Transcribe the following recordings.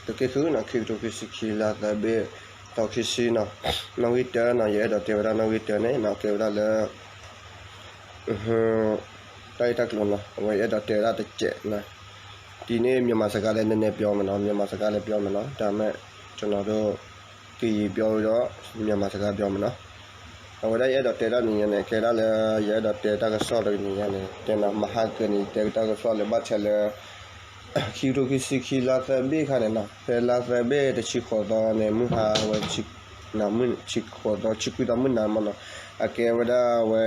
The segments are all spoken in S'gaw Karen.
သုးက့ဃုနီၤ ခံကထိခံဆံခံ လါသၢဘ့ၣ် သီခံဆံနီၤ, နီၣ်ဂံၢ်တၢနီၤ ယအဲၣ်ဒိးတဲဝဲဒၣ်နီၣ်ဂံၢ်တၢန့ၣ်နီၤ ကဲဝဲဒၣ်လၢ တၢ်ဂ့ၢ်တၢ်ကျိၤနီၤ အဝဲယအဲၣ်ဒိးတဲဝဲဒၣ်တစဲးနီၤ, ဒီနေ့မြန်မာစကားလည်းနည်းနည်းပြောမယ်နော် မြန်မာစကားလည်းပြောမယ်နော် ဒါပေမဲ့ကျွန်တော်တို့ ကရင်ပြောပြီးတော့ မြန်မာစကားပြောမယ်နော် အဝဲဒၣ်ယအဲၣ်ဒိးတဲဒၣ်နံၤညါန့ၣ် ကဲဒၣ်လၢ ယအဲၣ်ဒိးတဲတၢ်ကစီၣ်တနံၤညါန့ၣ် တဲနီၤ မဟါကၢန့ၣ် ယတဲတၢ်ကစီၣ်လၢဘၣ်ဆၣ်လၢ ခံကထိခံဆံခံ လါသၢဘ့ၣ်ခါန့ၣ်နီၤ ဖဲလါသၢဘ့ၣ်တဆံဃိးသီန့ၣ် မုၢ်ဟါဝဲ ဆံဃိးသီ ဆံခွံသီ မုၢ်နၤမ့ၢ်နီၤ အကဲဝဲဒၣ်ဝဲ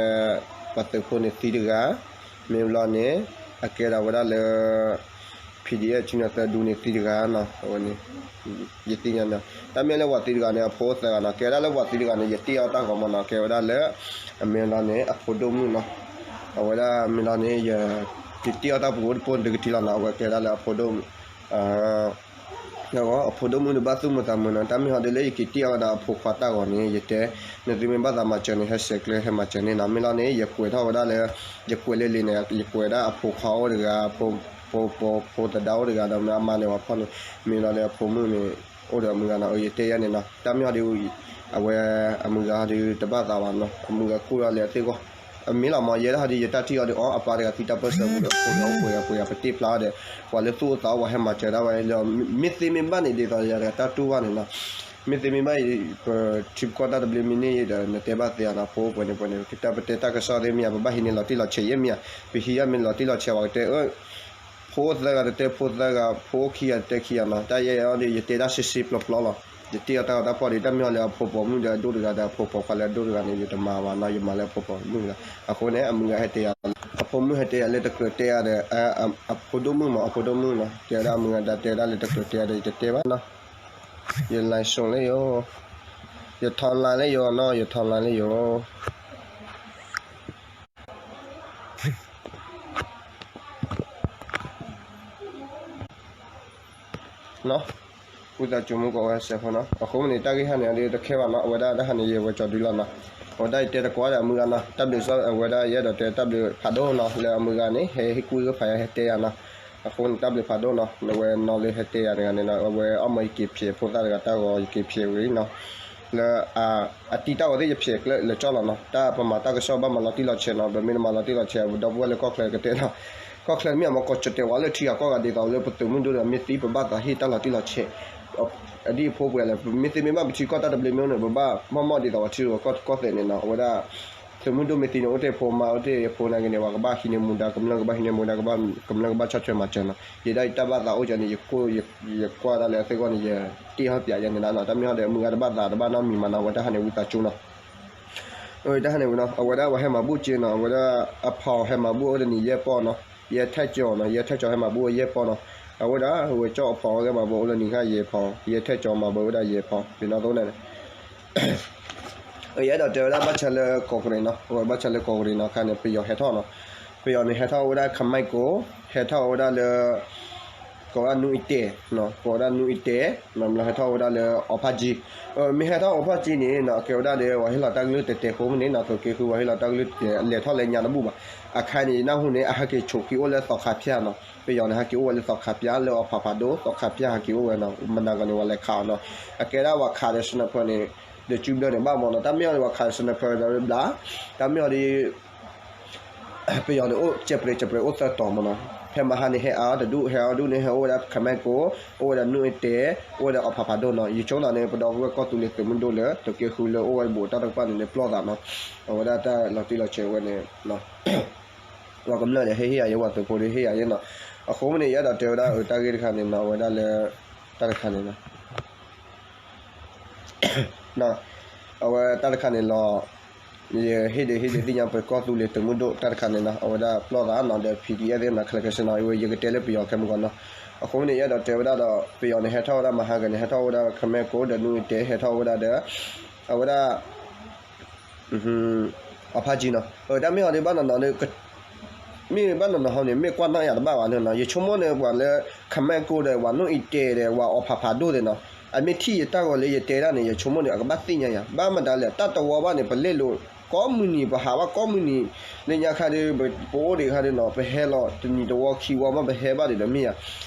ပှၤသုးဖိန့ၣ်သံတဂၤ မ့ၢ်ဘျီန့ၣ် အကဲဒၣ်ဝဲဒၣ်လၢ P D F ဆံနသၢဒူန့ၣ်သံတဂၤနီၤ အဝဲန့ၣ် ယသ့ၣ်ညါန့ၣ် တၢ်မ့ၢ်လၢပှၤသံတဂၤန့ၣ် အဖိအိၣ်သၢဂၤနီၤ ကဲဒၣ်လၢပှၤသံတဂၤန့ၣ် ယတ့အီၣ်တၢ်ဂီၤမ့ၢ်နီၤ ကဲဝဲဒၣ်လၢ အမ့ၢ်ဘျီန့ၣ် အဖိဒိၣ်မုၣ်နီၤ အဝဲဒၣ်မ့ၢ်ဘျီန့ၣ် ယ ယတ့အီၣ်တၢ်ပူၤဒိၣ်ပူၤဒိၣ်ကထံလီၤနီၤ အဝဲကဲဒၣ်လၢအဖိဒိၣ် အဖိဒိၣ်မုၣ်ဒီးဘၣ်သူၣ်မုာ်သးမုာ်နီၤ တၢ်မ့ၢ်ဟီဒ်လၢယက့ၤတ့အီၣ်ဝဲဒၣ်အဖိခွါတၢ်ဂီၤန့ၣ် ယတဲ နသုမ့ၢ်ဘၣ်သးမၤစၢၤန့ၣ် ဟဲဆဲးကျၢဟဲမၤစၢၤန့ၣ်နီၤ မ့ၢ်လီၤန့ၣ် ယကွဲးထီၣ်ဝဲဒၣ်လၢ ယကွဲးလၢလံာ်န့ၣ် ယကွဲးဒၣ်အဖိခွါအိၣ်တဂၤ ဖိသဒါအိၣ်တဂၤဒီးမ့ၢ်အမါန့ၣ်ဝဲဖီၣ်န့ၣ် မ့ၢ်လီၤလၢအဖိမုၣ်န့ၣ် အိၣ်ဒီးအမုၢ်ဂၤနီၤ အၢ ယတဲယဲန့ၣ်နီၤ တၢ်မ့ၢ်ဟီဒ် အဝဲ အမုၢ်ဂၤဟီဒ်တဘၣ်သးဘၣ်နီၤ အမုၢ်ဂၤကိၢ်လီၤလၢအသ့ၣ်ဂီၢ် အမ့ၢ်လီၤမ့ၢ် ယဲဒၣ်ဟီဒ်ယတၢ်ထံၣ်အီၤဒီး အီ အပၢ်တဂၤသံတၢ်ပၢၢ်ဆၢပူၤဒီး အဖိဒီးအိၣ်ပှဲၤဂၤပှဲၤဂၤပတ့ဖျါအီၤဒီး ပှၤလၢသူၣ်အိၣ်သးအိၣ်ပှၤဟဲမၤစၢၤဒၣ်ဝဲလၢ မ့ၢ်သ့မ့ၢ်ဘၣ်န့ၣ် ဒ်သိးယၤတဂၤတၢ်တူၢ်ဘၣ်န့ၣ်နီၤ မ့ၢ်သ့မ့ၢ်ဘၣ်အံၤ ပထံပကီၢ်တၢ်တဘျ့မ့ၢ်န့ၢ်ဒီး နတဲဘၣ်သ့ဧါနီၤ ဖိပှဲၤန့ၣ်ပှဲၤန့ၣ် တၢ်ပတဲတၢ်ကစီၣ်သ့ၣ်မ့ၢ်ဧါ ပဘၣ်ဟံးန့ၢ်လီၤတံၢ်လီၤဆဲးယဲၢ်မ့ၢ်ဧါ ပဟံးယဲၢ်မ့ၢ်လီၤတံၢ်လီၤဆဲးဝဲကတဲ ဖိအိၣ်သၢဂၤတတဲဖိသၢဂၤ ဖိအိၣ်ခံဂၤတတဲခံဂၤနီၤ တၢ်ယဲအံၤဒီး ယတဲဒၣ်စ့စ့ပျီပျီလီၤ ယတ့အီၣ်တၢ်ဂီၤတၢ်ဖီၣ်ဒီး တၢ်မ့ၢ်ဟီလၢအဖိပိာ်မုၣ်ဒီးအဒိၣ်တဂၤဒီး အဖိပိာ်ခွါလၢအဒိၣ်တဂၤန့ၣ် ယတမၤဘၣ်နီၤ ယမၤလၢအဖိပိာ်မုၣ်တဂၤ အဃိန့ၣ် အမုၢ်ဂၤဟဲတဲယၤ အဖိမုၣ်ဟဲတဲယၤလၢတကြၢးတဲယၤဒီး အဖိဒိၣ်မုၣ်မ့ၢ် အဖိဒိၣ်မုၣ်နီၤ တဲဒၣ်အမုၢ်ဂၤဒၣ်တဲဒၣ်လၢတကြၢးတဲယၤဒီး ယတတဲဘၣ်နီၤ ယလဲၤဆိလၢယိၤ ယထီလါလၢယိၤနီၤ ယထီလါလၢယိၤ နီၤ ဝံသးစူၤမုၢ်ကီးဝဲစဲးဖိနီၤ အဃိမ့ၢ်န့ၣ် တၢ်ဂ့ၢ်ဟါန့ၣ် အဒ်တခဲဘၣ်နီၤ အဝဲဒၣ်တၢ်ဟါန့ၣ် ယဝဲကၠီၤဒုလီၤနီၤ အဝဲဒၣ်ယတဲတကိးဒီးအမုၢ်ဂၤနီၤ တၢ်ဘျုးစီ အဝဲဒၣ်ယအဲၣ်ဒိးတဲတၢ်ဘျုးဖးဒိၣ်နီၤ လၢအမုၢ်ဂၤန့ၣ် ဟဲဟ့ၣ်ကူၣ်ဂၢၢ်ဖးယါဟဲတဲယၤနီၤ အဃိန့ၣ် တၢ်ဘျုးဖးဒိၣ်နီၤ လၢဝဲနီၤလၢဟဲတဲယၤတဂၤန့ၣ်နီၤ အဝဲအီၣ်မၢယက့ၤဖျဲးဖိသၣ်တဂၤတၢ်ဂီၤ ယက့ၤဖျဲးဝံၤနီၤ လၢ အတံၤတၢ်ဂီၤသ့ၣ်ယဖျဲးကျၢၢ်လၢကၠီလီၤနီၤ တၢ်ပမၤတၢ်ကစီၣ်ဘၣ်မၤလီၤတံၢ်လီၤဆဲးနီၤ ပမ့ၢ်တမၤလီၤတံၢ်လီၤဆဲး ပဒီပုၢ်ဝဲၢ်လၢကီၢ်ချၢကတဲနီၤ ကီၢ်ချၢမ့ၢ်အမၤကီၢ်ကတဲဝဲလၢထံဂၤကီၢ်ဂၤဒ်သိးလၢပသုးမုၢ်ဒိၣ်ဒီး မ့ၢ်သံပဘၣ်သးဟ့ၣ်တၢ်လီၤတံၢ်လီၤဆဲး အဒ်အဖိပှဲၤလၢ မ့ၢ်သ့မ့ၢ်ဘၣ်ပထံကီၢ်တၢ်တဘျ့မ့ၢ်အိၣ်န့ၣ် ပဘၣ်မီၢ်မီၢ်ဒ်သိးပှၤထံရူၢ်ကီၢ်သဲးန့ၣ်နီၤ အဝဲဒၣ် သုးမုၢ်ဒိၣ်မ့ၢ်သံန့ၣ် အိၣ်တ့ၢ်ဖိမါ အိၣ်တ့ၢ်ဖိနာ်က့န့ၣ် ပှၤကဘၣ်ဟံးန့ၢ်မူဒါ ကမျၢၢ်ကဘၣ်ဟံးန့ၢ်မူဒါ ကမျၢၢ်ကဘၣ်ဆီၣ်ထွဲမၤစၢၤနီၤ ယဲဒၣ်အံၤတၢ်ဘၣ်သးအိၣ်ကန့ၣ် ယကွၢ်ဒၣ်လၢအသ့ၣ်ဂီၢ်န့ၣ် ယတ့ဟီၣ်ပၠးယဲန့ၣ်လီၤနီၤ တၢ်မ့ၢ်ဟီဒီး အမုၢ်ဂၤတဘၣ်သးတဘၣ်နီတမံၤမးနီၤ အဝဲတၢ်ဟါန့ၣ်ဝံသးစူၤနီၤ တၢ်ဟါန့ၣ်ဝံၤနီၤ အဝဲဒၣ်ပှၤဟဲမၤဘူၣ်က့နီၤ အဝဲဒၣ်အဖီၣ်ဟဲမၤဘူၣ်အိၣ်တနံၤယဲၢ်ပီၢ်နီၤ ယဲၢ်ထဲကၠီၤနီၤ ယဲၢ်ထဲကၠီၤဟဲမၤဘူၣ်အိၣ်ယဲၢ်ပီၢ်နီၤ အဝဲဒၣ်ဝဲကၠီအဖီၣ်ဟဲမၤဘူၣ်အိၣ်လၢနံၤဃၣ်ယဲၢ်ဖီၣ် ယဲၢ်ထဲကၠီၤမၤဘူၣ်ဝဲဒၣ်ယဲၢ်ဖီၣ် ပ့ၤနီၣ်သိးန့ၣ် ယအဲၣ်ဒိးတဲဝဲဒၣ်ဘၣ်ဆၣ်လၢကီၢ်ကရ့ၣ်နီၤ အဝဲဘၣ်ဆၣ်လၢကီၢ်ကရ့ၣ်နီၤ ခါန့ၣ် ပယီၤဟဲထီၣ်နီၤ ပယီၤန့ၣ်ဟဲထီၣ်ဝဲဒၣ် ခမဲကိၣ် ဟဲထီၣ်ဝဲဒၣ်လၢ ကိးဝဲဒၣ်နူအံတဲာ် ကိးဝဲဒၣ်နူအံတဲာ် မ့ၢ်ဟဲထီၣ်ဝဲဒၣ်လၢအီဖါကၠံ မ့ၢ်ဟဲထီၣ်အီဖါကၠံန့ၣ်နီၤ အကဲဝဲဒၣ်ဒီး ပှၤဟ့ၣ်လီၤတၢ်ကလုၢ်တဲာ်တဲာ်ဖိမ့ၢ်န့ၣ်နီၤ သုးက့ဃုပှၤဟ့ၣ်လီၤတၢ်ကလုၢ်တဲာ် လဲၤထီၣ်လဲၤညါတဘူၣ်ဘၣ် အခါန့ၣ် ယနၢ်ဟူန့ၣ် အဟဲက့ၤဆိးက့ၤအိၣ်လၢသီခါဖၠၣ်နီၤ ပယီၤန့ၣ် ဟဲက့ၤအိၣ်ဝဲလၢသီခါဖၠၣ် လၢအီဖးဖးဒိၣ် သီခါဖၠၣ်ဟဲက့ၤအိၣ်ဝဲနီၤ မနၤဂီၤန့ၣ် ပှၤလဲၤခးအီၤနီၤ အကဲဒၣ်ပှၤခးဒီး sniper န့ၣ် ဒီး ကျူဘျၢ န့ၣ်ဘၣ်မ့ၢ်နီၤ တၢ်မ့ၢ်အီၤဒီး ပှၤခးဒီး sniper ဒီးဘျါ တၢ်မ့ၢ်အီၤဒီး ပယီၤန့ၣ်အိၣ် ကဲးပြဲးကဲးပြဲးအိၣ်သၢတီၤမ့ၢ်နီၤ ဖဲမဟါန့ၣ်ဟဲအါတဒူၣ် ဟဲအါဒူၣ်န့ၣ် ဟဲအိၣ်ဝဲဒၣ် ခမဲကိၣ် အိၣ်ဝဲဒၣ်နူအံတဲာ် အိၣ်ဝဲဒၣ်အီဖးဖးဒိၣ်နီၤ ယဆိကမိၣ်န့ၣ် ပဒီပုၢ်ဝဲၢ်ကီၢ်သူလ့ၤသုးမုၢ်ဒိၣ်လၢ သုးက့ဃုလၢအိၣ်ဝဲဘူးတၢ်တကပၤန့ၣ် ပျီသးနီၤ အဝဲဒၣ်တၢ်လီၤတံၢ်လီၤဆဲးဝဲန့ၣ် ပှၤကမျၢၢ်ဒီးဟဲဟ့ၣ်ယၤယဲ ပှၤသုးဖိဒီးဟ့ၣ်ယၤယဲနီၤ အဃိမ့ၢ်န့ၣ် ယအဲၣ်ဒိးတဲဝဲဒၣ်အတၢ်ဂ့ၢ်တခါန့ၣ်နီၤ အဝဲဒၣ်လၢ တၢ်တခါန့ၣ်နီၤ အဝဲတၢ်တခါန့ၣ်လီၤ ယဟ့ၣ်ဒုးဟ့ၣ်ဒုးသ့ၣ်ညါပကီၢ်သူလ့ၤသုးမုၢ်ဒိၣ်တၢ်တခါန့ၣ်နီၤ အဝဲဒၣ်ပျီသးနီၤဒီး PDF သ့ၣ်နီၤ ခဲလၢာ်ခဲဆ့နီၤ အဝဲယကတဲလၢပယီၤခဲမုၢ်ကီးနီၤ အဃိမ့ၢ်န့ၣ် ယအဲၣ်ဒိးတဲဝဲဒၣ်ဒီး ပယီၤန့ၣ်ဟဲထီၣ်ဝဲဒၣ်မဟါကန့ၣ် ဟဲထီၣ်ဝဲဒၣ်ခမဲကိၣ်ဒီးနူအံတဲာ် ဟဲထီၣ်ဝဲဒၣ်ဒီး အဝဲဒၣ် အဖါကၠံနီၤ တၢ်မ့ၢ်အီၤဒ်ဘၣ်နီၤနီၤ မ့ၢ်ဘၣ်နီၤနီၤဟီန့ၣ် မ့ၢ်ကွၢ်နီၣ်ယၤတဘၣ်ဘၣ်န့ၣ်နီၤ ယဆိကမိၣ်န့ၣ် ပှၤလၢ ခမဲကိၣ်ဒီး ပှၤနူအံတဲာ်ဒီး ပှၤအီဖးဖးဒိၣ်သ့ၣ်နီၤ အမ့ၢ်ထံၣ်ယတၢ်ဂီၤလၢယတဲဒၣ်န့ၣ် ယဆိကမိၣ်န့ၣ် အကဘၣ်သ့ၣ်ညါယၤ ဘၣ်မတၤလဲၣ် တၢ်တဝီဘၣ်န့ၣ် ပလဲၤလိာ်ကိးမုၢ်နံၤ ပဟးဘၣ်ကိးမုၢ်နံၤ လၢညါခါဒီး ပအိၣ်ဒံးခါဒီးနီၤ ပဟဲလီၤတနံၤတဝီခံဝီမး ပဟဲဘၣ်ဒံးဒီးမ့ၢ်ယၤ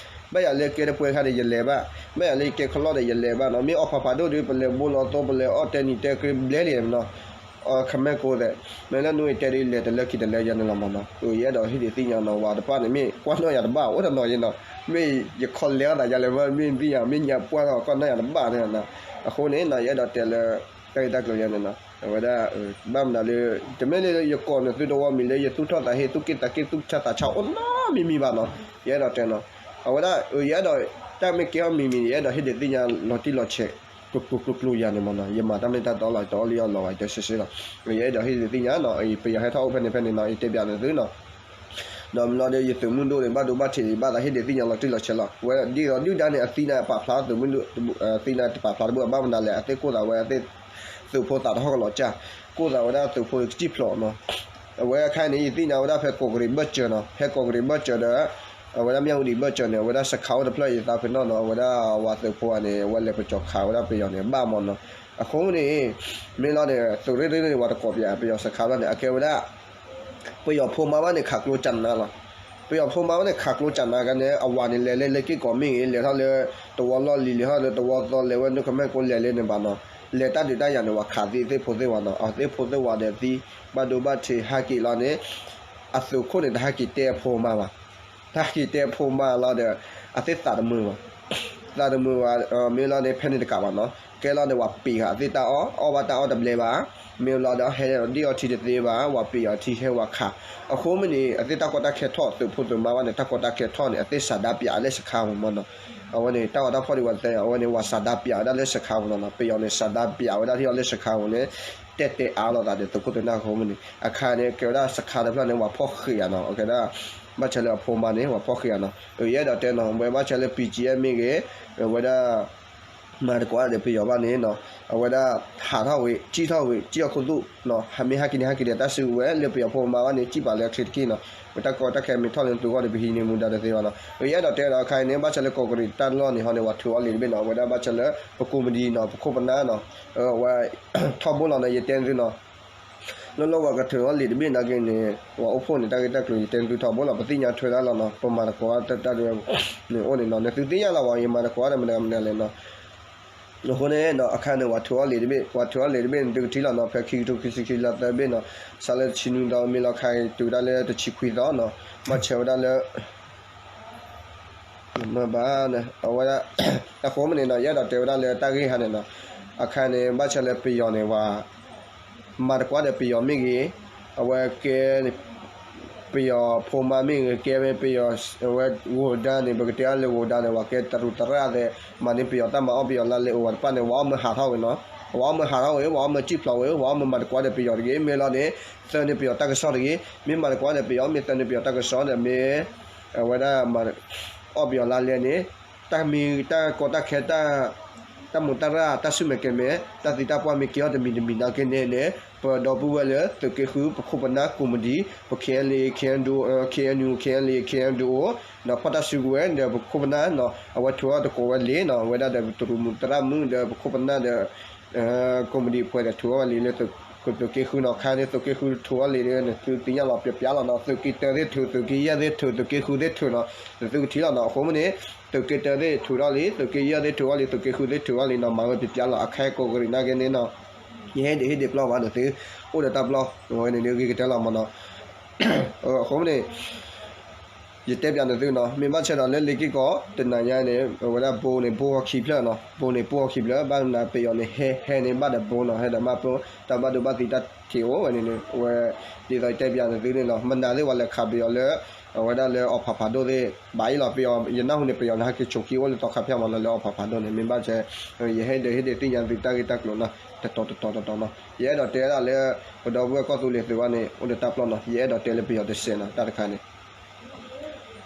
ဘၣ်ယၤလၢကဲတပှဲၤခါဒီး ယလဲၤဘၣ် မ့ၢ်ယၤလၢယကဲခီလီၢ်ဒီးယလဲၤဘၣ်နီၤ, မ့ၢ်အီၣ်ဖးဖးဒိၣ်ဒီး ပလဲၤဘိလီၤသိ ပလဲၤအီၣ်တဲနံၤတဲကျိၤဘျဲလံနီၤ, ခမဲကိးသဲး, မ့ၢ်လၢနွံတဲဒီးလဲၤတလၢခံတလၢယၤန့ၣ်လီၤမးနီၤ, ယအဲၣ်ဒိးဟ့ၣ်ဒုးသ့ၣ်ညါနီၤ, ဝၤတဖၣ်န့ၣ် မ့ၢ်ကွၢ်နီၣ်ယၤတဘၣ် အိၣ်တနီၤယဲနီၤ, မ့ၢ်ယခီလဲအီၣ်သးယၤလဲၣ်မ့ၢ် မ့ၢ်သ့ၣ်ညါ မ့ၢ်ညါပှၢ်ထီၣ်ကွၢ်နီၣ်ယၤတဘၣ်န့ၣ်နီၤ, အဃိန့ၣ်နီၤ ယအဲၣ်ဒိးတဲလၢ တၢ်ဂ့ၢ်တၢ်ကျိၤယၤန့ၣ်နီၤ, အဝဲဒၣ် ဘၣ်မနုၤလၢ တမ့ၢ်လၢယကိးနသုတဝီမံၤလၢယသူၣ်ထီၣ်သးဟ့ သူၣ်က့ၣ်သးက့ၣ်သူၣ်ဆါသးဆါအိၣ်နီတမံၤမံၤဘၣ်နီၤ, ယအဲၣ်ဒိးတဲနီၤ, အဝဲဒၣ် ယအဲၣ်ဒိး တၢ်မ့ၢ်ကဲထီၣ်မံၤမံၤန့ၣ် ယအဲၣ်ဒိးဟ့ၣ်ဒုးသ့ၣ်ညါလီၤတံၢ်လီၤဆဲး ကျိၤကျိၤကျိၤကျိၤယၤန့ၣ်မးနီၤ, ယမၤတၢ်မ့ၢ်တၢ်တီလီၤ ယတအီၣ်လံအီၣ်လီၤဘၣ် ယတဲဆှဲဆှဲလီၤ, ယအဲၣ်ဒိးဟ့ၣ်ဒုးသ့ၣ်ညါနီၤ, ပယီၤဟဲထီၣ်အိၣ်ဖဲန့ၣ်ဖဲန့ၣ်နီၤ ယတဲပၠးနသုနီၤ ဒီးမ့ၢ်လီၤဒီး ယသုးမုၢ်ဒိၣ်န့ၣ် ဘၣ်ဒိဘၣ်ထံးန့ၣ် ဘၣ်သးဟ့ၣ်ဒုးသ့ၣ်ညါလီၤတံၢ်လီၤဆဲးလီၤ. ဝဲဒ်သိးဒုၣ်ဒါန့ၣ် အသံန့ၣ်ပာ်ဖျါသုးမုၢ်ဒိၣ်, အသံန့ၣ်တပာ်ဖျါတဘၣ် ဘၣ်မနုၤလဲၣ် အသ့ၣ်ကိၢ်သးဝဲ အသ့ၣ်သုးဖိသးတဟီၣ်ကလီၤကၢ်, ကိၢ်သးဝဲဒၣ်သုးဖိကစံၣ်ဖျိးနီၤ. အဝဲအခါန့ၣ် ယသ့ၣ်ညါဝဲဒၣ်ဖဲကီးကရံးဘၢၣ်စၢၤနီၤ, ဖဲကီးကရံးဘၢၣ်စၢၤဒီး အဝဲဒၣ်မၠၣ်ဝတံၤဘၢၣ်စၢၤန့ၣ် အဝဲဒၣ်စခါအိၣ်တဖျၢၣ်ယသးပ့ၤနီၣ်နီၤ, အဝဲဒၣ်ဝၤသုးဖိန့ၣ် အဝဲလဲၤပကၠီၤခးဝဲဒၣ်ပယီၤန့ၣ် ဘၣ်မးနီၤ. အဃိန့ၣ် မ့ၢ်လီၤန့ၣ် သုးရ့ၣ်ရ့ၣ်န့ၣ် ဝၤတကိးပၠး ပယီၤစခါဘျီန့ၣ် အကဲဝဲဒၣ် ပယီၤဖိမါဘၣ်န့ၣ် ခးကျိကၠးနါလီၤ. ပယီၤဖိမါဘၣ်န့ၣ် ခးကျိကၠးနါကန့ၣ် အဝၤန့ၣ် လဲၤလၢလ့က့ၢ်ကီးမ့ၢ်ဂ့ၤ, လဲၤထီၣ်လၢတဝီလီၢ်လံၤ, လဲၤထီၣ်လၢတဝီသီ လဲၤဝဲနုာ်ကမဲာ်ကိး လဲၤလၢန့ၣ်ဘၣ်နီၤ, လဲၤတၢ်ဒုးတၢ်ယၤန့ၣ် ဝၤခးသံသ့ၣ်ဖိသ့ၣ်ဝၤနီၤ, အသ့ၣ်ဖိသ့ၣ်ဝၤဒီးသံ ဘၣ်ဒိဘၣ်ထံးဟဲက့ၤလီၤန့ၣ် အသုးခိၣ်န့ၣ် တဟဲက့ၤတဲအဖိမါဘၣ်. တဟဲက့ၤတဲအဖိမါလီၤဒီး အသ့ၣ်သးတမုာ်ဘၣ်. သးတမုာ်ဘၣ် မ့ၢ်လီၤန့ၣ် ဖဲန့ၣ်တကးဘၣ်နီၤ, ကဲလီၤန့ၣ် ဝၤပံာ်ဃာ်အသ့ၣ်တၢ်အီၣ်, အီၣ်ဘၣ်တၢ်အီၣ်တဘျဲဘၣ်, မ့ၢ်လီၤဒီး ဟဲဒံၣ်အီထံတသ့ဘၣ်, ဝၤပံာ်အီၤထံဟဲဝၤခး, အဃိမ့ၢ်န့ၣ် အသ့ၣ်တၢ်ကီတၢ်ခဲထီၣ် သုးဖိသုးမါဘၣ်န့ၣ် တၢ်ကီတၢ်ခဲထီၣ်န့ၣ် အသ့ၣ်စးဒါပၠးလၢစခါပူၤမးနီၤ. အဝဲန့ၣ် တၢ်ဂီၤတၢ်ဖီၣ်ဒံးဝဲသ့ၣ် အဝဲန့ၣ် ဝၤစးဒါပၠးဝဲဒၣ်လၢစခါပူၤနီၤနီၤ, ပယီၤန့ၣ် စးဒါပၠးဝဲဒၣ်ထံၣ်အီၤလၢစခါပူၤန့ၣ် တဲတဲအါလိာ်သးဒီးသုးခိၣ်သုးနၢ်အဃိမ့ၢ်န့ၣ် အခါန့ၣ် ကဲဝဲဒၣ်စခါတဖျၢၣ်န့ၣ် ဝၤဖီၣ်ဃံးဧါနီၤ, ကဲဒၣ် ဘၣ်ဆၣ်လၢအဖိမါန့ၣ် ဝၤဖီၣ်ဃံးဧါနီၤ, ယအဲၣ်ဒိးတဲနီၤ ဝဲဘၣ်ဆၣ်လၢ ပံၣ်ကၠံၣ်အဲၣ် မ့ၢ်ဂ့ၤ, ဝဲဒၣ် မၤတကိးဒီးပယီၤဘၣ်န့ၣ်နီၤ, အဝဲဒၣ် ဟးထီၣ်ဝံၤ စံၣ်ထီၣ်ဝံၤ စံၣ်အီၤခူသူၣ်နီၤ, ဟးမ့ၢ်ဟဲက့ၤန့ၣ် ဟဲက့ၤဒီးတၢ်စုကဝဲၤ လၢပယီၤဖိမါဘၣ်န့ၣ် စံၣ်ပာ်လၢအချ့တက့ၢ်နီၤ, ဝဲတၢ်ကီတၢ်ခဲမ့ၢ်ထီၣ်လၢသုးဂီၢ်ဒီး ပဟံးန့ၢ်မူဒါတသ့ဘၣ်နီၤ, ယအဲၣ်ဒိးတဲဒီးအခါအံၤန့ၣ် ဘၣ်ဆၣ်လၢကီးကရံးတၢ်လီၢ်န့ၣ်ဟီန့ၣ် ဝၤထုးအီၣ်လံာ်တဘ့ၣ်နီၤ, အဝဲဒၣ်ဘၣ်ဆၣ်လၢ ပကိးမံၤဒံးနီၤ ပခိၣ်ပနၢ်နီၤ, ဝဲ ထီဘိလီၤနီၤ ယတဲသုနီၤ လၢလီၢ်ဝၤကထုးအီၣ်လံာ်တဘ့ၣ်နာ်က့န့ၣ် ပှၤအိၣ်ဖှိၣ်န့ၣ် တၢ်ဂ့ၢ်တၢ်ကျိၤယတဲသုထီဘိလီၤ, ပသ့ၣ်ညါထွဲဒၣ်လီၤနီၤ, ပမၤသကိးတၢ်ဒ်န့ၣ်အိၣ်န့ၣ်နီၤ, နသုသ့ၣ်ညါလီၤဝဲယမၤသကိးတၢ်မနုၤမနုၤလဲၣ်နီၤ. အဃိန့ၣ်နီၤ အခါန့ၣ် ဝၤထုးအီၣ်လံာ်တဘ့ၣ်, ဝၤထုးအီၣ်လံာ်တဘ့ၣ်န့ၣ် သုကထံၣ်လီၤနီၤ, ဖဲခံကထိခံဆံခံလါသၢဘ့ၣ်နီၤ, စးလၢတဆံနွံသီမ့ၢ်လီၤခါအံၤ တုၤဝဲဒၣ်လၢတဆံခွံသီနီၤ, ဘၣ်ဆၣ်ဝဲဒၣ်လၢ မ့ၢ်ဘၣ် အဝဲဒၣ် အဃိမ့ၢ်န့ၣ်နီၤ ယအဲၣ်ဒိးတဲဝဲဒၣ်လၢတၢ်ဂ့ၢ်ဟါန့ၣ်နီၤ, အခါန့ၣ် ဘၣ်ဆၣ်လၢပယီၤန့ၣ် ဝၤ မၤသကိးဒီးပယီၤမ့ၢ်ဂ့ၤ, အဝဲကဲ ပယီၤဖိမါမ့ၢ်ဂ့ၤ, ကဲဝဲပယီၤ အဝဲဂိၢ်ဒါန့ၣ် ပကတဲအီၤလၢဂိၢ်ဒါန့ၣ် ဝၤကဲတရူးတရၣ်သဲး မၤန့ၢ်ပယီၤတၢ်မၤအီၣ် ပယီၤလါလဲအိၣ်ဝဲတဖၣ်န့ၣ် ဝၤအီၣ်မၢဟးထီၣ်ဝဲနီၤ, ဝၤအီၣ်မၢဟးထီၣ်ဝဲ ဝၤအီၣ်မၢစံၣ်ဖျိးဝဲ ဝၤအီၣ်မၢမၤသကိးဒီးပယီၤတဂ့ၤ, မ့ၢ်လီၤန့ၣ် သၢန့ၢ်ပယီၤတၢ်ကစီၣ်တဂ့ၤ, မ့ၢ်မၤသကိးဒီးပယီၤ မ့ၢ်သၢန့ၢ်ပယီၤတၢ်ကစီၣ်ဒီးမ့ၢ် အဝဲဒၣ်မၤ အီၣ်ပယီၤလါလဲန့ၣ် တၢ်မ့ၢ်တၢ်ကီတၢ်ခဲ တၢ်မိၢ်တၢ်ရၣ် တၢ်ဆူၣ်မဲာ်ကဲၤမဲာ် တၢ်သံတၢ်ပှၢ်မ့ၢ်ကဲထီၣ်တမံၤတမံၤနာ်က့န့ၣ်န့ၣ် ပဒီပုၢ်ဝဲၢ်လၢသုးက့ဃု ပခိၣ်ပနၢ် ကိးမံၤဒံး ပ ခ့အဲၣ်လ့ ခ့အဲၣ်ဒူ ခ့အဲၣ်ယူ ခ့အဲၣ်လ့ ခ့အဲၣ်ဒူ ဒီးဖီၣ်တၢ်စုကဝဲၤ ဒီးပခိၣ်ပနၢ်နီၤ အဝဲထုးအီၣ်တကိးဝဲလံနီၤ အဝဲဒၣ်ဒီးပတရူးမုၢ်သရၣ်မုၣ်ဒီးပခိၣ်ပနၢ်ဒီး ကိးမံၤဒံးပှဲၤဒီးထုးအီၣ်ဝဲလံလၢ သုးက့ဃုနီၤ ခါန့ၣ် သုးက့ဃုထုးအီၣ်လံဒီး နသုသ့ၣ်ညါလီၤပျီပျီလီၤနီၤ သုးက့တၢသ့ၣ်ထုး သုးက့ယဲၢ်သ့ၣ်ထုး သုးက့ဃုသ့ၣ်ထုးနီၤ နသုကထံၣ်လီၤနီၤ အဃိမ့ၢ်န့ၣ် သုးက့တၢသ့ၣ်ထုးထီၣ်လံ သုးက့ယဲၢ်သ့ၣ်ထုးထီၣ်လံ သုးက့ဃုသ့ၣ်ထုးထီၣ်လံနီၤ မၤဝဲပျီပျီလီၤ အခါကိးကရံးနာ်က့န့ၣ်နီၤ ယဟ့ၣ်ဒုးဟ့ၣ်ဒုးပျီဘၣ်နသု အိၣ်ဒီးတၢ်ပျီ ဝဲန့ၣ်ဒုးဂ့ၤကတၢၢ်လီၤမးနီၤ အဃိမ့ၢ်န့ၣ် ယတဲပျးနသုနီၤ မ့ၢ်ဘၣ်ဆၣ်ဒီးလၢလ့က့ၢ်ကီး တနၤညါန့ၣ် အဝဲဒၣ်ဘိန့ၣ် ဘိဟီၣ်ခံဖျၢၣ်နီၤ ဘိန့ၣ် ဘိဟီၣ်ခံဖျၢၣ် ဘၣ်မနုၤပယီၤန့ၣ် ဟဲ ဟဲန့ၣ် ဘၣ်ဒီးဘိနီၤ ဟဲဒီးမၢ်ဘိ တၢ်ဘၣ်ဒိဘၣ်သံတၢ်ထံးအိၣ်ဝဲန့ၣ်န့ၣ် အဝဲ ဒ်သိးယတဲပျးနသုန့ၣ်လီၤ မနၤသ့ၣ်ပှၤလဲၤခးပယီၤလၢ အဝဲဒၣ်လၢအီၣ်ဖးဖးဒိၣ်သ့ၣ် ဘၣ်အံၤလီၤ ပယီၤ ယနၢ်ဟူန့ၣ် ပယီၤန့ၣ် ဟဲက့ၤဆိးခံအိၣ်လၢသီခါဖၠၣ်မးနီၤ လၢအီၣ်ဖးဖးဒိၣ်န့ၣ် မ့ၢ်ဘၣ်ဆၣ် ယဟ့ၣ်ဒုးဟ့ၣ်ဒုးသ့ၣ်ညါသုတၢ်ဂ့ၢ်တၢ်ကျိၤနီၤ တတီၤတတီၤတတီၤနီၤ ယအဲၣ်ဒိးတဲဒၣ်လၢ ပဒီပုၢ်ဝဲၢ်ကီၢ်သူလ့ၤသုးဘၣ်န့ၣ် အိၣ်ဒီးတၢ်ပျီနီၤ ယအဲၣ်ဒိးတဲလၢပယီၤတစဲးနီၤ တၢ်တခါန့ၣ်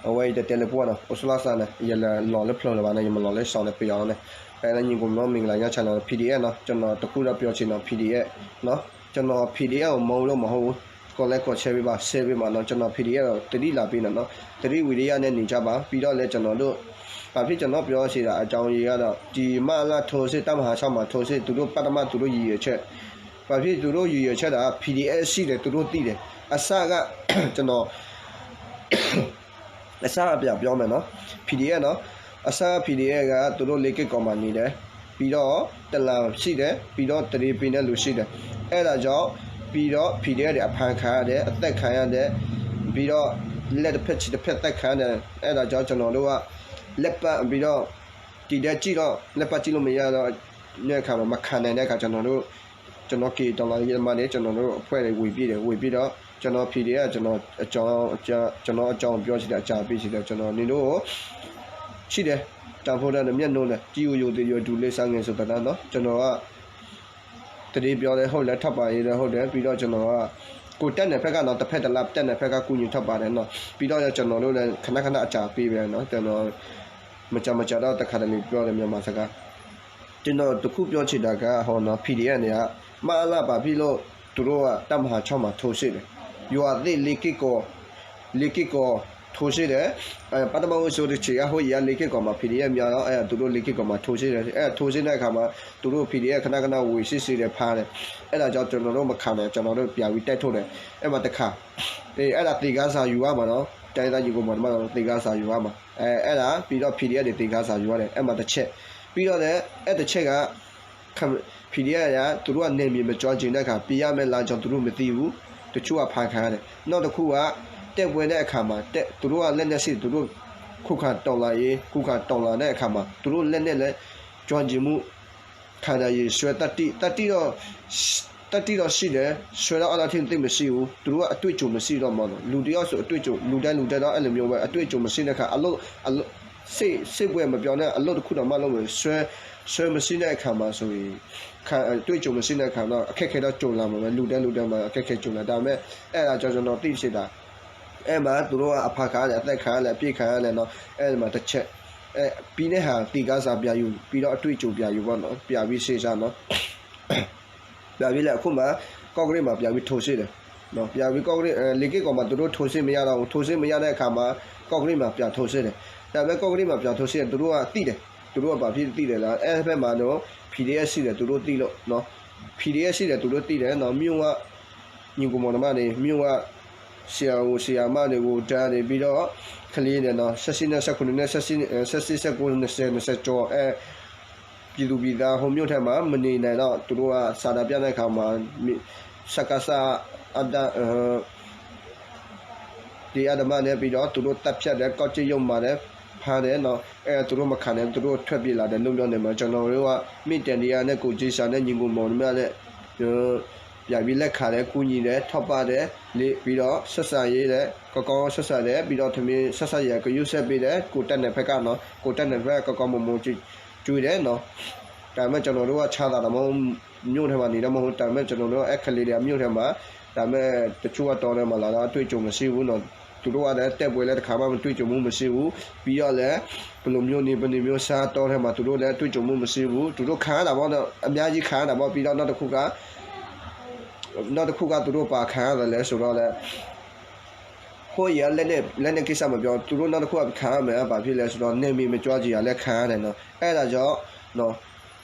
အဝဲအံၤတတဲလၢပှၢ်နီၤ အိၣ်ဆူၣ်လီၤစၢ်န့ၣ် ယလဲၤလီၤလၢဖျၢၣ်လၢၤဘၣ်န့ၣ် ယမၤလီၤလၢစီၤန့ၣ်ပယီၤန့ၣ် ဖဲလၢညီကိးမီၤမ့ၢ်ကလၤညါဆၢလီၤ PDF နီၤ ကျွန်တော်တခုတော့ပြောချင်တော့ PDF နော် ကျွန်တော် PDF ကို မဟုတ်လို့မဟုတ်ဘူး ကိုယ်လည်းကိုယ်ချဲပေးပါ ဆဲပေးပါနော် ကျွန်တော် PDF ကိုသတိလာပေးတာနော် သတိဝီရိယနဲ့နေကြပါ ပြီးတော့လည်းကျွန်တော်တို့ ဘာဖြစ်ကျွန်တော်ပြောချင်တာအကြောင်းရင်းကတော့ ဒီမအလထိုးစစ် တပ်မဟာခြောက်မှာထိုးစစ် သူတို့ပထမသူတို့ရည်ရွယ်ချက် ဘာဖြစ်သူတို့ရည်ရွယ်ချက်တာ PDF ရှိတယ်သူတို့သိတယ် အစက ကျွန်တော် အစကပြန်ပြောမယ်နော် PDF နော် အစၢ် ဖံးဒံးအဲၣ် ဂၤ သူတို့ လ့က့ၢ်ကီးမၤနံၤဒဲး, ပြီးတော့ တလးရှိတယ်, ပြီးတော့ သတင်းပေးတဲ့လူရှိတယ်, အဲဒါကြောင့် ပြီးတော့ ဖံးဒံးအဲၣ် တွေ အဖမ်းခံရတယ်, အသတ်ခံရတယ်, ပြီးတော့ လက်တစ်ဖက်ခြေတစ်ဖက်သတ်ခံရတယ်, အဲဒါကြောင့် ကျွန်တော်တို့က လက်ပတ်ပြီးတော့ တည်တဲ့ကြည့်တော့ လက်ပတ်ကြည့်လို့မရတော့ တဲ့အခါမှာ မခံနိုင်တဲ့အခါ ကျွန်တော်တို့ ကျွန်တော်က့ၤတော်လှန်ရေးသမားတွေ ကျွန်တော်တို့အဖွဲ့တွေဝင်ပြေးတယ်, ဝင်ပြေးတော့ ကျွန်တော် ဖံးဒံးအဲၣ် ကျွန်တော်အကြောင်း ကျွန်တော်အကြောင်းပြောချင်တယ်, အကြံပေးချင်တယ်, ကျွန်တော်နင်တို့ကို ရှိတယ်, တန်ဖိုးထားတယ်, မျက်နှာနဲ့ ကြည့်ဦးရုံသေရုံ ဒူလေးစားငယ်ဆိုတာနော်, ကျွန်တော်က သတင်းပြောလည်းဟုတ်တယ်, ထောက်ပံ့ရေးလည်းဟုတ်တယ်, ပြီးတော့ကျွန်တော်က ကိုယ်တက်နယ်ဖက်ကနော်, တစ်ဖက်တစ်လပ်တက်နယ်ဖက်က ကူညီထောက်ပံ့တယ်နော်, ပြီးတော့ကျွန်တော်တို့လည်း ခဏခဏအကြံပေးပဲနော်, ကျွန်တော် မကြာမကြာတော့ တစ်ခါတလေပြောတယ် မြန်မာစကား. ကျွန်တော်တစ်ခုပြောချင်တာက ဟိုနော် ဖံးဒံးအဲၣ် တွေက မအလ ဘာဖြစ်လို့ သူတို့က တပ်မဟာခြောက်မှာ ထိုးစစ်လဲ, ရွာသစ် လေးက့ၢ်ကီး လေးက့ၢ်ကီး ထိုးစစ်လဲ, အဲ ပထမဦးဆုံးတစ်ချက်က ဟိုအရင်က လေးက့ၢ်ကီးမှာ ဖံးဒံးအဲၣ် များတော့ အဲ သူတို့ လေးက့ၢ်ကီးမှာ ထိုးစစ်လဲ, အဲ ထိုးစစ်တဲ့အခါမှာ သူတို့ ဖံးဒံးအဲၣ် ခဏခဏ ဝင်စစ်ဆေးတယ် ဖမ်းတယ်, အဲဒါကြောင့် ကျွန်တော်တို့ မခံနိုင်, ကျွန်တော်တို့ ပြန်ပြီးတိုက်ထုတ်တယ်, အဲမှာတစ်ခါ အဲ အဲ့ဒါသင်ခန်းစာယူရမှာနော်, တိုင်းရင်းသားညီကိုမောင်နှမတွေ သင်ခန်းစာယူရမှာ, အဲ အဲ့ဒါ ပြီးတော့ ဖံးဒံးအဲၣ် တွေ သင်ခန်းစာယူရတယ်, အဲ့မှာတစ်ချက်, ပြီးတော့လည်း အဲ့တစ်ချက်က ဖံးဒံးအဲၣ် တွေက သူတို့က နယ်မြေမကျော်ချင်တဲ့အခါ ပြေးရမယ့်လမ်းကြောင်း သူတို့မသိဘူး, တချို့က ဖမ်းခံရတယ်, နောက်တစ်ခုက တိုက်ပွဲတဲ့အခါမှာ တပ် သူတို့က လက်နက်ရှိတယ်, သူတို့ ခုခံတော်လှန်ရေး ခုခံတော်လှန်တဲ့အခါမှာ သူတို့လက်နက်လည်း ကျွမ်းကျင်မှု ခံနိုင်ရည် စွဲတတ်တတ်, တတ်တတ်တော့ တတ်တတ်တော့ရှိတယ်, စွဲတော့ အဲ့လောက်ထိ သိပ်မရှိဘူး, သူတို့က အတွေ့အကြုံ မရှိတော့ဘူးနော်, လူတစ်ယောက်ဆို အတွေ့အကြုံ လူတိုင်းလူတိုင်းတော့ အဲ့လိုမျိုးပဲ, အတွေ့အကြုံ မရှိတဲ့အခါ အလုပ် အလုပ် စစ် စစ်ပွဲ မပြောနဲ့ အလုပ်တစ်ခုတောင်မှ လုပ်မယ် စွဲ စွဲမရှိတဲ့အခါမှာဆိုရင် ခံ အတွေ့အကြုံ မရှိတဲ့အခါတော့ အခက်အခဲတော့ ကြုံလာမှာပဲ, လူတိုင်းလူတိုင်းမှာ အခက်အခဲ ကြုံလာ, ဒါပေမဲ့ အဲ့ဒါကြောင့် ကျွန်တော် သိချင်တာ အဲ့မှာ သူတို့က အဖမ်းခံရတယ်, အသတ်ခံရတယ်, အပစ်ခံရတယ်နော်, အဲ့မှာတစ်ချက်, အဲ ပြီးတဲ့ဟာ သင်ခန်းစာ ပြန်ယူ, ပြီးတော့ အတွေ့အကြုံ ပြန်ယူပေါ့နော်, ပြန်ပြီး စဉ်းစားနော်. ပြန်ပြီးလဲ အခုမှ ကော့ကရိတ်မှာ ပြန်ပြီး ထိုးစစ်တယ်နော်, ပြန်ပြီး ကော့ကရိတ် အဲ လေးက့ၢ်ကီးမှာ သူတို့ ထိုးစစ်မရတော့ဘူး, ထိုးစစ်မရတဲ့အခါမှာ ကော့ကရိတ်မှာ ပြန်ထိုးစစ်တယ်, ဒါပေမဲ့ ကော့ကရိတ်မှာ ပြန်ထိုးစစ်တယ်, သူတို့က သိတယ်, သူတို့က ဘာဖြစ်သိတယ်လဲ, အဲ့ဘက်မှာတော့ ဖံးဒံးအဲၣ် ရှိတယ်, သူတို့ သိလို့နော်, ဖံးဒံးအဲၣ် ရှိတယ်, သူတို့ သိတယ်နော်, မြို့က ညီကိုမောင်နှမတွေ မြို့က ဆရာဝန်ဆရာမတွေကို ဒါတွေ ပြီးတော့ ကလေးတွေနော်, ဆယ့်ရှစ်နဲ့ ဆယ့်ခုနစ်နဲ့ ဆယ့်ရှစ် အဲ ဆယ့်ရှစ် ဆယ့်ကိုး နှစ်ဆယ် နှစ်ဆယ်ကျော် အဲ ပြည်သူပြည်သား ဟိုမြို့ထဲမှာ မနေနိုင်တော့ သူတို့က ဆန္ဒပြတဲ့အခါမှာ စကစ အတ ဒီအဓမ္မနဲ့ ပြီးတော့ သူတို့ သတ်ဖြတ်တယ်, ကောက်ကျစ်ရုံမှန်တယ်, ဖမ်းတယ်နော်, အဲ သူတို့ မခံနိုင် သူတို့ ထွက်ပြေးလာတယ်, လွတ်မြောက်နေမှာ, ကျွန်တော်တို့က မ့ၢ်တန်ဒီယာနဲ့ ကိုကြီးစာနဲ့ ညီကိုမောင်နှမနဲ့ ပြန်ပြီးလက်ခံတယ်, ကူညီတယ်, ထောက်ပံ့တယ်, လေ ပြီးတော့ ဆက်ဆံရေးလည်း ကောင်းကောင်းဆက်ဆံတယ်, ပြီးတော့ ထမင်း ဆက်ဆံရေး ဂရုစိုက်ပေးတယ်, ကိုယ်တက်နယ်ဖက်ကနော်, ကိုယ်တက်နယ်ဖက်က ကောင်းကောင်းမွန်မွန် ကျွေးတယ်နော်, ဒါပေမဲ့ ကျွန်တော်တို့က ချမ်းသာတာမဟုတ်, မြို့ထဲမှာ နေတာမဟုတ်, ဒါပေမဲ့ ကျွန်တော်တို့ အဲကလေးတွေက မြို့ထဲမှာ, ဒါပေမဲ့ တချို့က တောထဲမှာ လာတော့ အတွေ့အကြုံ မရှိဘူးနော်, သူတို့ကလည်း တိုက်ပွဲလည်း တစ်ခါမှ မတွေ့ကြုံမှု မရှိဘူး, ပြီးတော့လည်း ဘယ်လိုမျိုးနေ ဘယ်လိုမျိုးစား တောထဲမှာ သူတို့လည်း တွေ့ကြုံမှု မရှိဘူး, သူတို့ ခံရတာပေါ့နော်, အများကြီး ခံရတာပေါ့, ပြီးတော့ နောက်တစ်ခုက နောက်တစ်ခုက သူတို့ ဘာခံရတယ်လဲ ဆိုတော့လဲ ဟိုအရင် လက်နက် လက်နက်ကိစ္စ မပြော, သူတို့ နောက်တစ်ခုက ခံရမယ် ဘာဖြစ်လဲ ဆိုတော့ နယ်မြေ မကျော်ချင်တာလည်း ခံရတယ်နော်, အဲ့ဒါကြောင့်နော်,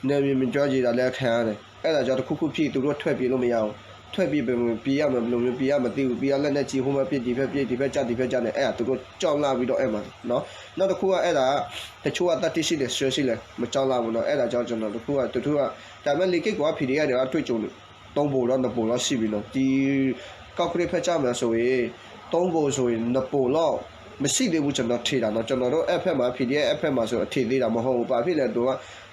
နယ်မြေ မကျော်ချင်တာလည်း ခံရတယ်, အဲ့ဒါကြောင့် တစ်ခုခုဖြစ် သူတို့ ထွက်ပြေးလို့ မရဘူး, ထွက်ပြေး ဘယ်လို ပြေးရမယ်, ဘယ်လိုမျိုး ပြေးရမသိဘူး, ပြီးတော့ လက်နက်ကြီး ဟိုဘက်ပစ် ဒီဘက်ပစ် ဒီဘက်ကျ ဒီဘက်ကျ နဲ့ အဲ့ဒါ သူတို့ ကြောက်လန့်ပြီးတော့ အဲ့မှာနော်, နောက်တစ်ခုက အဲ့ဒါ တချို့က သတ်တတ်ရှိတယ်, စွဲရှိတယ်, မကြောက်လန့်ဘူးနော်, အဲ့ဒါကြောင့် ကျွန်တော် တစ်ခုက တစ်ခုက ဒါပေမဲ့ လေးက့ၢ်ကီး ဖံးဒံးအဲၣ် တွေက တွေ့ကြုံ သုံးပုံတော့ နှစ်ပုံလောက် ရှိပြီနော်, ဒီ ကော့ကရိတ် ဖက်ကျမယ်ဆိုရင် သုံးပုံဆိုရင် နှစ်ပုံလောက် မရှိသေးဘူး, ကျွန်တော် ထင်တာနော်, ကျွန်တော်တို့ အဲ့ဖက်မှာ ဖံးဒံးအဲၣ် အဲ့ဖက်မှာဆို အထင်သေးတာ မဟုတ်ဘူး, ဘာဖြစ်လဲ သူက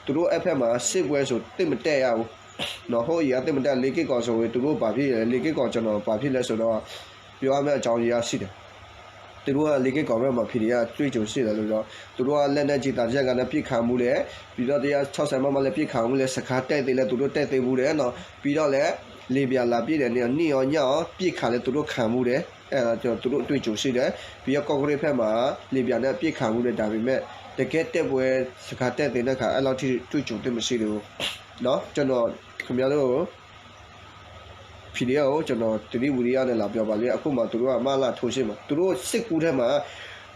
သူတို့ အဲ့ဖက်မှာ စစ်ပွဲဆို သိပ်မတက်ရဘူးနော်, ဟိုအရင်က သိပ်မတက် လေးက့ၢ်ကီးဆိုရင် သူတို့ ဘာဖြစ်လဲ လေးက့ၢ်ကီး ကျွန်တော် ဘာဖြစ်လဲဆိုတော့ ပြောရမယ့် အကြောင်းအရာ ရှိတယ်, သူတို့က လေးက့ၢ်ကီးဘက်မှာ ဖံးဒံးအဲၣ် တွေ့ကြုံ ရှိတယ်လို့တော့, သူတို့က လက်နက်ကြီး သံချပ်ကာနဲ့ ပစ်ခတ်မှုလည်း ပြီးတော့ တစ်ရာခြောက်ဆယ် မမ လည်း ပစ်ခတ်မှုလည်း စခန်း တိုက်သေးလည်း သူတို့ တိုက်သေးဘူးတဲ့နော်, ပြီးတော့လည်း လေပြင်း လာပစ်တယ် နေ့ရောညရော ပစ်ခတ်လည်း သူတို့ ခံဘူးတယ်, အဲ့ဒါ ကျွန်တော် သူတို့ တွေ့ကြုံ ရှိတယ်, ပြီးတော့ ကော့ကရိတ် ဖက်မှာ လေပြင်း နဲ့ ပစ်ခတ်မှုတယ်, ဒါပေမဲ့ တကယ့် တိုက်ပွဲ စခန်း တိုက်သေးတဲ့အခါ အဲ့လောက်ထိ တွေ့ကြုံ သိပ်မရှိသေးဘူးနော်, ကျွန်တော် ခင်ဗျားတို့ ဖံးဒံးအဲၣ် ကို ကျွန်တော် သတိဝီရိယနဲ့ လာပြောပါလေ, အခုမှ သူတို့က မအလ ထိုးစစ်မှာ, သူတို့ စစ်ကူထဲမှာ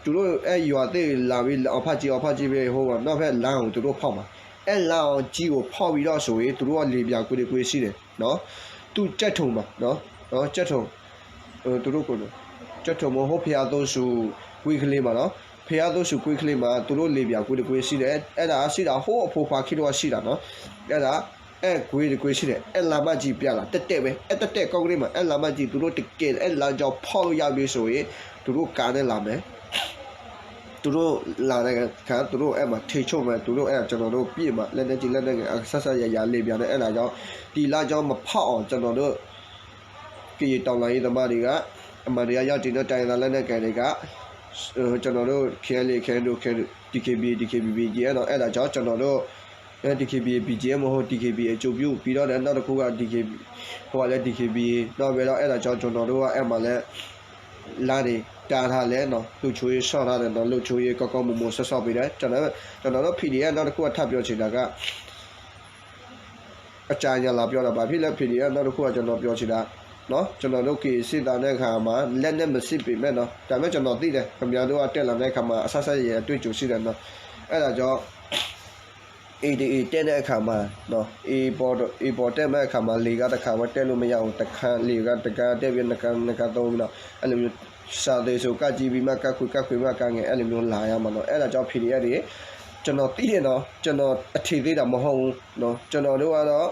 သူတို့ အဲ ရွာသစ် လာပြီး အောင်ဖတ်ကြီး အောင်ဖတ်ကြီး ပဲ ဟို နောက်ဖက် လမ်းကို သူတို့ ဖောက်မှာ, အဲ လမ်းအောင်ကြီးကို ဖောက်ပြီးတော့ဆိုရင် သူတို့က လေပြင်း ကွင်းတွေ ကွင်း ရှိတယ်နော်, သူ ကြက်ထုံ မှာနော်, ကြက်ထုံ အဲ သူတို့ ကို ကြက်ထုံ မဟုတ် ဘုရားသုံးဆူ ကွင်းကလေး မှာနော်, ဖဲအသိးစူးကွ့ချ့မး သူတို့လေပြာကွ့တကွ့စံးဒီး အဲၣ်ဒၣ်အစံးဒၣ် ဟိအဖိခွါခံတဝီစံးဒၣ်နီၤ, အဲၣ်ဒၣ် အဲၣ်ကွ့တကွ့စံးဒီး အဲၣ်လါမၢ်ကၠံပျဲလး တတဲဝဲ အဲၣ်တတဲကီၢ်ကရ့ၣ်မး အဲၣ်လါမၢ်ကၠံ သူတို့တကယ် အဲၣ်လါကၠီဖီၣ်လို့ရပြီဆိုရင် သူတို့ကးန့ၣ်လါမဲ သူတို့လါန့ၣ်ခါ သူတို့အဲၣ်မး ထိန်းချုပ်မယ် သူတို့အဲၣ် ကျွန်တော်တို့ ပစ်မှာ လက်နက်ကြီး လက်နက်ငယ် အစစယယ လေပြာနဲ့ အဲၣ်ဒၣ်ကၠီ ဒီလါကၠီမဖီၣ်အီၤ ကျွန်တော်တို့ ကရင်တော်လှန်ရေးသမားတွေက အမှန်တရားရပ်တည်တဲ့ တိုင်းရင်းသားလက်နက်ကိုင်တွေက ကျွန်တော်တို့ KNLA KNDO DKBA DKBA BGF တော့ အဲၣ်ဒၣ်ကၠီ ကျွန်တော်တို့ DKBA BGF မဟုတ် DKBA အကျိုးပြု ပြီးတော့လည်း နောက်တစ်ခုက DKB ဟိုကလည်း DKBA နောက်ပြီးတော့ အဲၣ်ဒၣ်ကၠီ ကျွန်တော်တို့က အဲၣ်မးလဲ လါန့ၣ် တားထားလဲၣ်နီၤ လှုပ်ချိုးရေး ဆော့ထားတယ်နီၤ လှုပ်ချိုးရေး ကောင်းကောင်းမွန်မွန် ဆော့ဆော့ပေးတယ် ကျွန်တော်တို့ ကျွန်တော်တို့ PDF နောက်တစ်ခုက ထပ်ပြောချင်တာက အကြၢးညါလာပြောတာပါ ဖြစ်လဲ PDF နောက်တစ်ခုက ကျွန်တော်ပြောချင်တာနော် ကျွန်တော်တို့ ကရင်စစ်သား နဲ့ အခါမှာ လက်နက်မရှိပေမဲ့နော် ဒါပေမဲ့ ကျွန်တော်သိတယ် ခင်ဗျားတို့က တက်လာတဲ့အခါမှာ အဆက်ဆက်ရရ အတွေ့အကြုံရှိတယ်နော် အဲ့ဒါကြောင့် A ဒီ A တက်တဲ့အခါမှာနော် A ပေါ် A ပေါ်တက်မဲ့အခါမှာ လေကတစ်ခါဝဲတက်လို့မရဘူး တစ်ခါ လေကတစ်ခါတက်ပြီး နှစ်ခါ နှစ်ခါသုံးပြီးတော့ အဲ့လိုမျိုး စာသေဆိုကကြီးပြီးမှကခွေကခွေမှကငယ်အဲ့လိုမျိုးလာရမှာနော် အဲ့ဒါကြောင့် PDF တွေ ကျွန်တော်သိတယ်နော် ကျွန်တော်အထင်သေးတာမဟုတ်ဘူးနော် ကျွန်တော်တို့ကတော့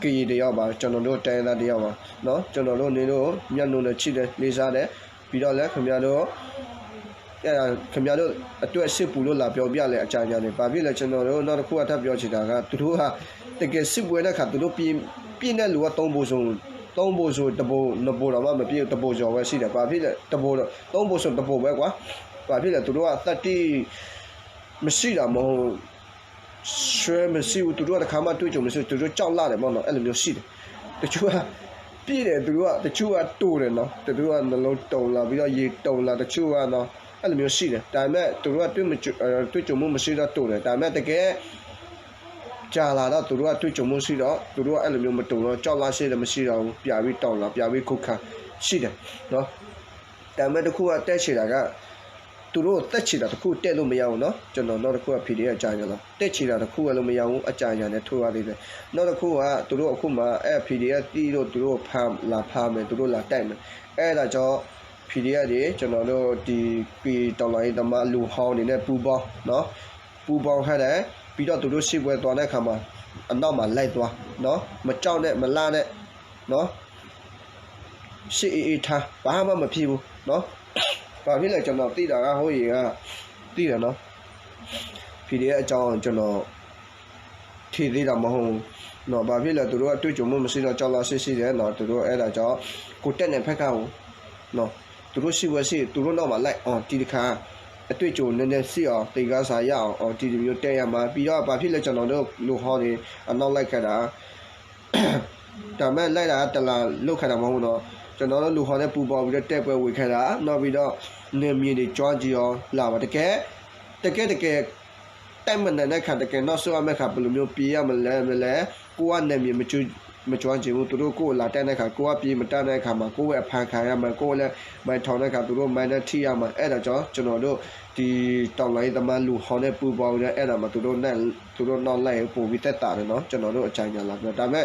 ကရင်တစ်ယောက်ပါ ကျွန်တော်တို့တိုင်းရင်းသားတစ်ယောက်ပါနော် ကျွန်တော်တို့နေလို့မျက်နှာနဲ့ချစ်တယ်လေးစားတယ်ပြီးတော့လည်းခင်ဗျားတို့အဲဒါခင်ဗျားတို့အတွက်စစ်ပူလို့လာပြောပြလဲအကြမ်းကြမ်းနေဘာဖြစ်လဲကျွန်တော်တို့နောက်တစ်ခုကထပ်ပြောချင်တာကသူတို့ကတကယ်စစ်ပွဲတဲ့ခါသူတို့ပြင်းပြင်းတဲ့လူကသုံးပုံဆိုသုံးပုံဆိုတစ်ပုံနှစ်ပုံတော့မှမပြည့်ဘူးတစ်ပုံကျော်ပဲရှိတယ်ဘာဖြစ်လဲတစ်ပုံတော့သုံးပုံဆိုတစ်ပုံပဲကွာဘာဖြစ်လဲသူတို့ကသတ္တိမရှိတာမဟုတ် ဆွဲမရှိဘူးသူတို့ကတစ်ခါမှတွေ့ကြုံမရှိဘူးသူတို့ကြောက်လန့်တယ်ပေါ့နော်အဲ့လိုမျိုးရှိတယ်တချို့ကပြည့်တယ်သူတို့ကတချို့ကတူတယ်နော်သူတို့ကနှလုံးတုန်လာပြီးတော့ရေတုန်လာတချို့ကနော်အဲ့လိုမျိုးရှိတယ်ဒါပေမဲ့သူတို့ကတွေ့မကြုံတွေ့ကြုံမှုမရှိတော့တူတယ်ဒါပေမဲ့တကယ်ကြာလာတော့သူတို့ကတွေ့ကြုံမှုရှိတော့သူတို့ကအဲ့လိုမျိုးမတုန်တော့ကြောက်လန့်ရှိတယ်မရှိတော့ဘူးပြပြီးတုန်လာပြပြီးခုခံရှိတယ်နော် ဒါပေမဲ့တစ်ခုကတဲချင်တာကသူတို့သက်ချင်တာတစ်ခုတဲလို့မရဘူးနော်ကျွန်တော်နောက်တစ်ခုက PDF အကြမ်းညာနော်တဲချင်တာတစ်ခုကလည်းမရဘူးအကြမ်းညာနဲ့ထိုးရသေးတယ်နောက်တစ်ခုကသူတို့အခုမှအဲ PDF တီးလို့သူတို့ဖမ်းလာဖမ်းမယ်သူတို့လာတိုက်မယ်အဲ့ဒါကြောင့် PDF တွေကျွန်တော်တို့ဒီကီတော်လိုင်းသမားလူဟောင်းတွေနဲ့ပူးပေါင်းနော်ပူးပေါင်းခဲ့တယ်ပြီးတော့သူတို့ရှေ့ပွဲသွားတဲ့အခါမှာအနောက်မှာလိုက်သွားနော်မကြောက်နဲ့မလန့်နဲ့နော် စစ်အေးအေးထားဘာမှမဖြစ်ဘူးနော်ဘာဖြစ်လဲကျွန်တော်သိတာကဟိုရေကသိတယ်နော် PDF အကြောင်းကျွန်တော်ထင်သေးတာမဟုတ်ဘူးနော်ဘာဖြစ်လဲသူတို့အတွေ့အကြုံမှုမရှိတော့ကြောက်လန့်စစ်စစ်တယ်နော်သူတို့အဲ့ဒါကြောင့်ကိုတက်နေဖက်ကဟိုနော်သူတို့ရှိဝဲရှိသူတို့နောက်မှာလိုက်အောင်တီးတခါအတွေ့အကြုံနည်းနည်းရှိအောင်သင်ခန်းစာရအောင်အောင်တီးတမျိုးတက်ရမှာပြီးတော့ဘာဖြစ်လဲကျွန်တော်တို့လူဟောင်းတွေအနောက်လိုက်ခဲ့တာ ဒါပေမဲ့လိုက်တာတလးလုတ်ခံတာမဟုတ်ဘူးနော်ကျွန်တော်တို့လူဟောနဲ့ပူပေါင်းပြီးတော့တိုက်ပွဲဝင်ခဲ့တာနောက်ပြီးတော့နယ်မြေတွေကျွမ်းကျင်အောင်လာပါတကယ်တကယ်တကယ်တိုက်မနိုင်တဲ့ခါတကယ်နောက်ဆုတ်ရမယ့်ခါဘယ်လိုမျိုးပြေးရမလဲမလဲကိုကနယ်မြေမကျွမ်းမကျွမ်းကျင်ဘူးသူတို့ကိုလာတိုက်တဲ့ခါကိုကပြေးမတတ်တဲ့ခါမှာကိုဝဲအဖမ်းခံရမှာကိုဝဲလည်းမိုင်းထောင်တဲ့ခါသူတို့မိုင်းနဲ့ထိရမှာအဲ့ဒါကြောင့်ကျွန်တော်တို့ဒီတော်လှန်ရေးသမားလူဟောနဲ့ပူပေါင်းပြီးတော့အဲ့ဒါမှာသူတို့နဲ့ သူတို့နောက်လိုက်ပို့ပြီးသက်သာတယ်နော်ကျွန်တော်တို့အကြမ်းညာလာပြောဒါပေမဲ့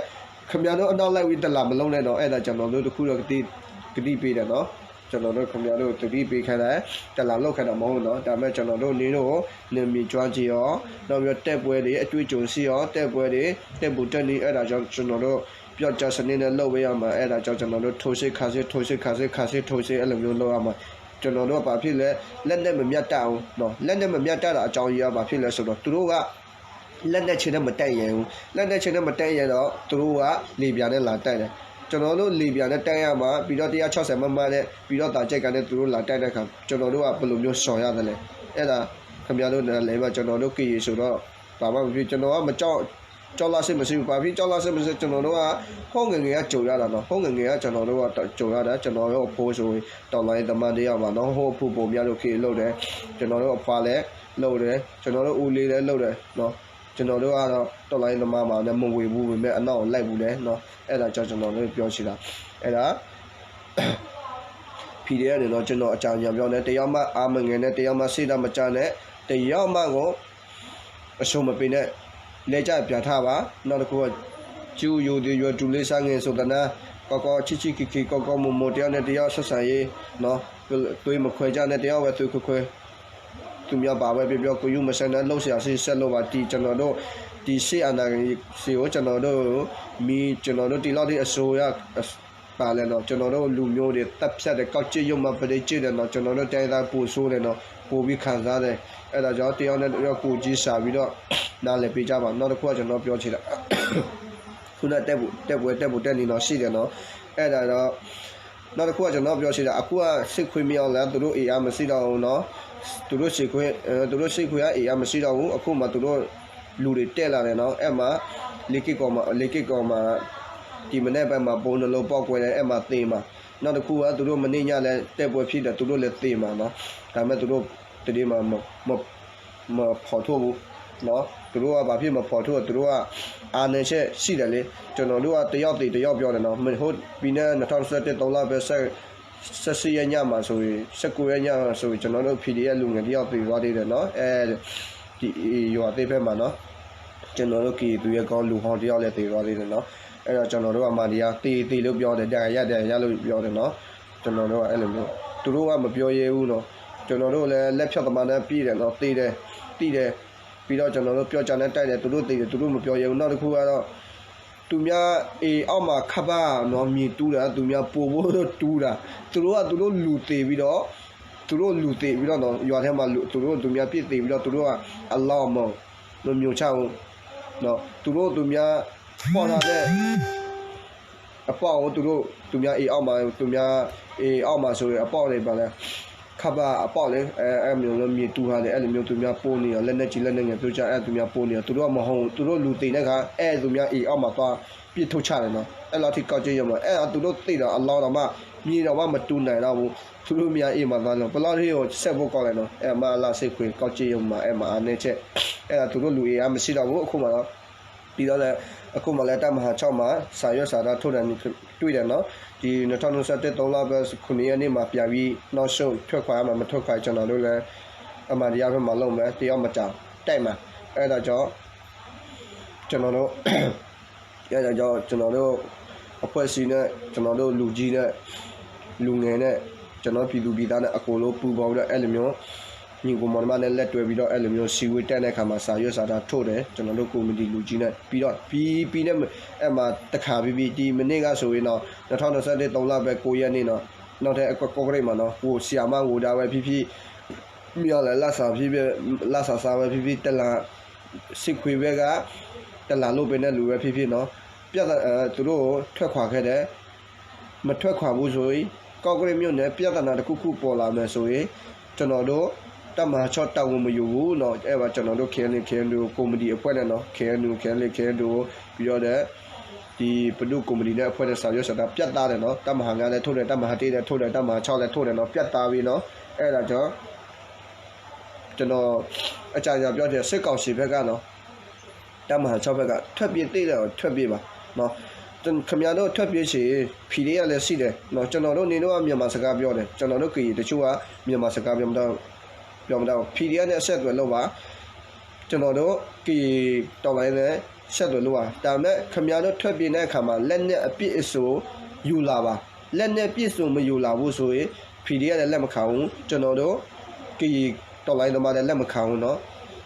ခင်ဗျားတို့အနောက်လိုက်ပြီးတလာမလုံးနဲ့တော့အဲ့ဒါကျွန်တော်တို့တခုတော့ကတိကတိပေးတယ်နော်ကျွန်တော်တို့ခင်ဗျားတို့တတိပေးခိုင်းတယ်တလာလောက်ခိုင်းတာမဟုတ်နော်ဒါပေမဲ့ကျွန်တော်တို့နေတော့နေမြေကျွမ်းကြည့်ရောနောက်ပြီးတော့တက်ပွဲတွေအတွေ့အကြုံရှိရောတက်ပွဲတွေတက်ပူတက်နည်းအဲ့ဒါကြောင့်ကျွန်တော်တို့ပြောက်ကျစနစ်နဲ့လုပ်ပေးရမှာအဲ့ဒါကြောင့်ကျွန်တော်တို့ထိုးစစ်ခါစစ်ထိုးစစ်ခါစစ်ခါစစ်ထိုးစစ်အဲ့လိုမျိုးလုပ်ရမှာကျွန်တော်တို့ကဘာဖြစ်လဲလက်နဲ့မမျက်တတ်အောင်နော်လက်နဲ့မမျက်တတ်တာအကြောင်းရင်းကဘာဖြစ်လဲဆိုတော့သူတို့ကလက်နက်ချင်းနဲ့မတိုက်ရဲဘူးလက်နက်ချင်းနဲ့မတိုက်ရဲတော့သူတို့ကလေပြာနဲ့လာတိုက်တယ်ကျွန်တော်တို့လေပြာနဲ့တိုက်ရမှာပြီးတော့160မမနဲ့ပြီးတော့တာကြိုက်ကနဲ့သူတို့လာတိုက်တဲ့အခါကျွန်တော်တို့ကဘယ်လိုမျိုးရှောင်ရတယ်လဲအဲ့ဒါခင်ဗျားတို့လည်းမကျွန်တော်တို့ကရင်ဆိုတော့ဘာမှမဖြစ်ကျွန်တော်ကမကြောက်ကြောက်လန့်စိတ်မရှိဘူးဘာဖြစ်ကြောက်လန့်စိတ်မရှိကျွန်တော်တို့ကဟိုးငယ်ငယ်ကကြုံရတာနော်ဟိုးငယ်ငယ်ကကျွန်တော်တို့ကကြုံရတာကျွန်တော်တို့အဖိုးဆိုရင်တော်လိုင်းသမားတယောက်ပါနော်ဟိုးအဖိုးပုံများလို့ခေလို့တယ်ကျွန်တော်တို့အဖွားလည်းလို့တယ်ကျွန်တော်တို့ဦးလေးလည်းလို့တယ်နော်ကျွန်တော်တို့ကတော့တော်လိုင်းသမားပါနဲ့မဝေဘူးပေမဲ့အနောက်ကိုလိုက်ဘူးလေနော်အဲ့ဒါကြောင့်ကျွန်တော်တို့ပြောချင်တာအဲ့ဒါ PDF နေတော့ကျွန်တော်အကြောင်းညာပြောနေတရားမှအာမငယ်နဲ့တရားမှစိတ်ဓာတ်မကျနဲ့တရားမှကိုအဆုံးမပေးနဲ့လဲကြပြထားပါနောက်တစ်ခုကကျူယူသူရွယ်တူလေးစားငယ်ဆိုတာနာကောကောချစ်ချစ်ခင်ခင်ကောကောမုံမုံတယောက်နဲ့တယောက်ဆက်ဆံရေးနော်သွေးမခွဲကြနဲ့တယောက်ပဲသွေးခွဲခွဲ သူများပါပဲပြောပြော ဂရုမစိုက်နဲ့ လုပ်စရာရှိ ဆက်လုပ်ပါ တီ ကျွန်တော်တို့ တီ စစ်အာဏာရှင်ကို ကျွန်တော်တို့ မီး ကျွန်တော်တို့ တီလောက်ထိ အစိုးရ ပါလဲနော် ကျွန်တော်တို့လူမျိုးတွေ သတ်ဖြတ်တယ် ကောက်ကျစ်ရုံမှ ပဒိတ်ကျစ်တယ်နော် ကျွန်တော်တို့ တိုင်းရင်းသား ပိုဆိုးတယ်နော် ပိုပြီးခံစားတယ် အဲ့ဒါကြောင့် တယောက်နဲ့တယောက် ကိုယ်ချင်းစာပြီးတော့ နားလည်ပေးကြပါ နောက်တစ်ခုက ကျွန်တော်ပြောချင်တာ ခုနက တက်ဖို့ တက်ပွဲ တက်ဖို့ တက်နေတော့ ရှိတယ်နော် အဲ့ဒါတော့ နောက်တစ်ခုက ကျွန်တော်ပြောချင်တာ အခုက စစ်ခွေးမင်းအောင်လှိုင် သူတို့ အင်အားမရှိတော့ဘူးနော် သူတို့ စစ်ခွေး အဲ သူတို့ စစ်ခွေးက အင်အားမရှိတော့ဘူး အခုမှ သူတို့ လူတွေ တက်လာတယ်နော် အဲ့မှာ လေးက့ကော်မှာ လေးက့ကော်မှာ ဒီမနက်ပိုင်းမှာ ဗုံးနှစ်လုံးပေါက်ကွဲတယ် အဲ့မှာ သေမှာ နောက်တစ်ခုက သူတို့ မနေ့ညလည်း တိုက်ပွဲဖြစ်တယ် သူတို့လည်း သေမှာနော် ဒါပေမဲ့ သူတို့ သတင်းမှာ မ မ မဖော်ထုတ်ဘူးနော် သူတို့က ဘာဖြစ် မဖော်ထုတ် သူတို့က အားနည်းချက် ရှိတယ်လေ ကျွန်တော်တို့က တစ်ယောက်သေ တစ်ယောက်ပြောတယ်နော် မဟုတ် ပြီးနဲ့ နှစ်ထောင်နှစ်ဆယ့်တစ် သုံးလပိုင်း ဆယ့်ရှစ်ရက်ညမှာဆိုရင် ဆယ့်ကိုးရက်ညမှာဆိုရင် ကျွန်တော်တို့ PDF လူငယ်တစ်ယောက်သေသွားသေးတယ်နော် အဲဒီ ရွာသစ်ဘက်မှာနော် ကျွန်တော်တို့ ကရင်သူရဲကောင်း လူဟောင်းတစ်ယောက်လည်း သေသွားသေးတယ်နော် အဲ့တော့ ကျွန်တော်တို့ အမှန်တရား သေသေလို့ပြောတယ် ဒဏ်ရာရ ဒဏ်ရာရလို့ပြောတယ်နော် ကျွန်တော်တို့က အဲ့လိုမျိုး သူတို့က မပြောရဲဘူးနော် ကျွန်တော်တို့လည်း လက်ဖြောင့်သမားနဲ့ ပြေးတယ်နော် သေတယ် တီးတယ် ပြီးတော့ ကျွန်တော်တို့ ပြောကြနဲ့ တိုက်တယ် သူတို့သေတယ် သူတို့ မပြောရဲဘူး နောက်တစ်ခုကတော့ သူများ အိမ်အောက်မှာ ခပ်ပါနော် မြေတူးတာ သူများ ပိုဖို့တူးတာ သူတို့က သူတို့ လူသေပြီးတော့ သူတို့ လူသေပြီးတော့နော် ရွာထဲမှာ လူ သူတို့ သူများ ပြစ်သေပြီးတော့ သူတို့က အလောင်း မ မမြုံချဘူးနော် သူတို့ သူများ ပေါ့ထားတဲ့ အပေါက်ကို သူတို့ သူများ အိမ်အောက်မှာ သူများ အိမ်အောက်မှာဆိုရင် အပေါက်တွေ ဘာလဲ ခပ်ပါ အပေါက်လေ အဲ အဲ့လိုမျိုး မြေတူးထားတယ် အဲ့လိုမျိုး သူများ ပိုနေရော လက်နက်ကြီး လက်နက်ငယ် ပြုတ်ကျ အဲ့ သူများ ပိုနေရော သူတို့က မဟုတ်ဘူး သူတို့ လူသေတဲ့အခါ အဲ့ သူများ အိမ်အောက်မှာ သွား ပစ်ထုတ်ချတယ်နော် အဲ့လောက်ထိ ကောက်ကျစ်ရုံမှ အဲ့တော့ သူတို့ သေတော့ အလောင်းတောင်မှ မြေတောင်မှ မတူးနိုင်တော့ဘူး သူတို့ များ အိမ်မှာ သွားလို့ ဘယ်လောက်ထိကို စက်ဖို့ကောင်းလဲနော် အဲ့ မအလ စစ်ခွေး ကောက်ကျစ်ရုံမှ အဲ့မှာ အားနည်းချက် အဲ့ဒါ သူတို့ လူအင်အား မရှိတော့ဘူး အခုမှတော့ ပြီးတော့လည်း အခုမှလည်း တပ်မဟာခြောက်မှာ စာရွက်စာတမ်းထုတ်တာ တွေ့တယ်နော် ဒီ နှစ်ထောင်နှစ်ဆယ့်တစ် သုံးလပိုင်း ခုနှစ်ရက်နေ့မှာ ပြန်ပြီး နောက်ဆုတ် ထွက်ခွာရမှာ မထွက်ခွာ ကျွန်တော်တို့လည်း အမှန်တရားဘက်မှာ လုပ်မယ် တယောက်မကျန် တိုက်မှာ အဲ့ဒါကြောင့် ကျွန်တော်တို့ အဲ့ဒါကြောင့် ကျွန်တော်တို့ အဖွဲ့အစည်းနဲ့ ကျွန်တော်တို့ လူကြီးနဲ့ လူငယ်နဲ့ ကျွန်တော် ပြည်သူပြည်သားနဲ့ အကုန်လုံး ပူးပေါင်းပြီးတော့ အဲ့လိုမျိုး ညီအစ်ကိုမောင်နှမနဲ့ လက်တွဲပြီးတော့ အဲ့လိုမျိုး စည်းဝေးတက်တဲ့အခါမှာ စာရွက်စာတမ်းထုတ်တယ် ကျွန်တော်တို့ ကော်မတီ လူကြီးနဲ့ ပြီးတော့ ပြီး ပြီးနဲ့ အဲ့မှာ တစ်ခါပြီးပြီး ဒီမနေ့ကဆိုရင်တော့ နှစ်ထောင်နှစ်ဆယ့်တစ် သုံးလပိုင်း ကိုးရက်နေ့နော် နောက်ထပ် ကော့ကရိတ်မှာနော် ကိုယ်ဆရာမ ကိုယ်ဒါပဲဖြစ်ဖြစ် မင်းအောင်လှိုင် လစာဖြစ်ဖြစ် လစာစားပဲဖြစ်ဖြစ် တစ်လ စစ်ခွေးဘက်က တစ်လ လုပ်ပေးတဲ့လူပဲဖြစ်ဖြစ်နော် ပြဿနာ အဲ သူတို့ ထွက်ခွာခဲ့တယ် မထွက်ခွာဘူးဆိုရင် ကော့ကရိတ်မြို့နယ် ပြဿနာတစ်ခုခုပေါ်လာမယ်ဆိုရင် ကျွန်တော်တို့ တပ်မဟာခြောက် တာဝန်မယူဘူးနော် အဲ့ပါ ကျွန်တော်တို့ KNU KNDO ကော်မတီအဖွဲ့နဲ့နော် KNU KNLA KNDO ပြီးတော့ ဒီပဒိုကော်မတီနဲ့ အဖွဲ့နဲ့ စာရွက်စာတမ်း ပြတ်သားတယ်နော် တပ်မဟာငါး လည်းထုတ်တယ် တပ်မဟာတစ် လည်းထုတ်တယ် တပ်မဟာခြောက် လည်းထုတ်တယ်နော် ပြတ်သားပြီနော် အဲ့ဒါကြောင့် ကျွန်တော် အကြံဉာဏ်ပြောချင်တယ် စစ်ကောင်စီဘက်ကနော် တပ်မဟာခြောက်ဘက်က ထွက်ပြေးသင့်တယ် ထွက်ပြေးပါနော် ခင်ဗျားတို့ ထွက်ပြေးချင် PDF လည်းရှိတယ်နော် ကျွန်တော်တို့ နင်တို့က မြန်မာစကားပြောတယ် ကျွန်တော်တို့ ကရင်တချို့က မြန်မာစကားပြောမတတ် ပြောမတတ် PDF နဲ့ အဆက်အသွယ်လုပ်ပါ ကျွန်တော်တို့ ကရင်တော်လှန်ရေးနဲ့ ဆက်သွယ်လုပ်ပါ ဒါပေမဲ့ ခင်ဗျားတို့ ထွက်ပြေးတဲ့အခါမှာ လက်နက်အပြည့်အစုံ ယူလာပါ လက်နက်ပြည့်စုံ မယူလာဘူးဆိုရင် PDF လည်း လက်မခံဘူး ကျွန်တော်တို့ ကရင်တော်လှန်ရေးသမားလည်း လက်မခံဘူးနော်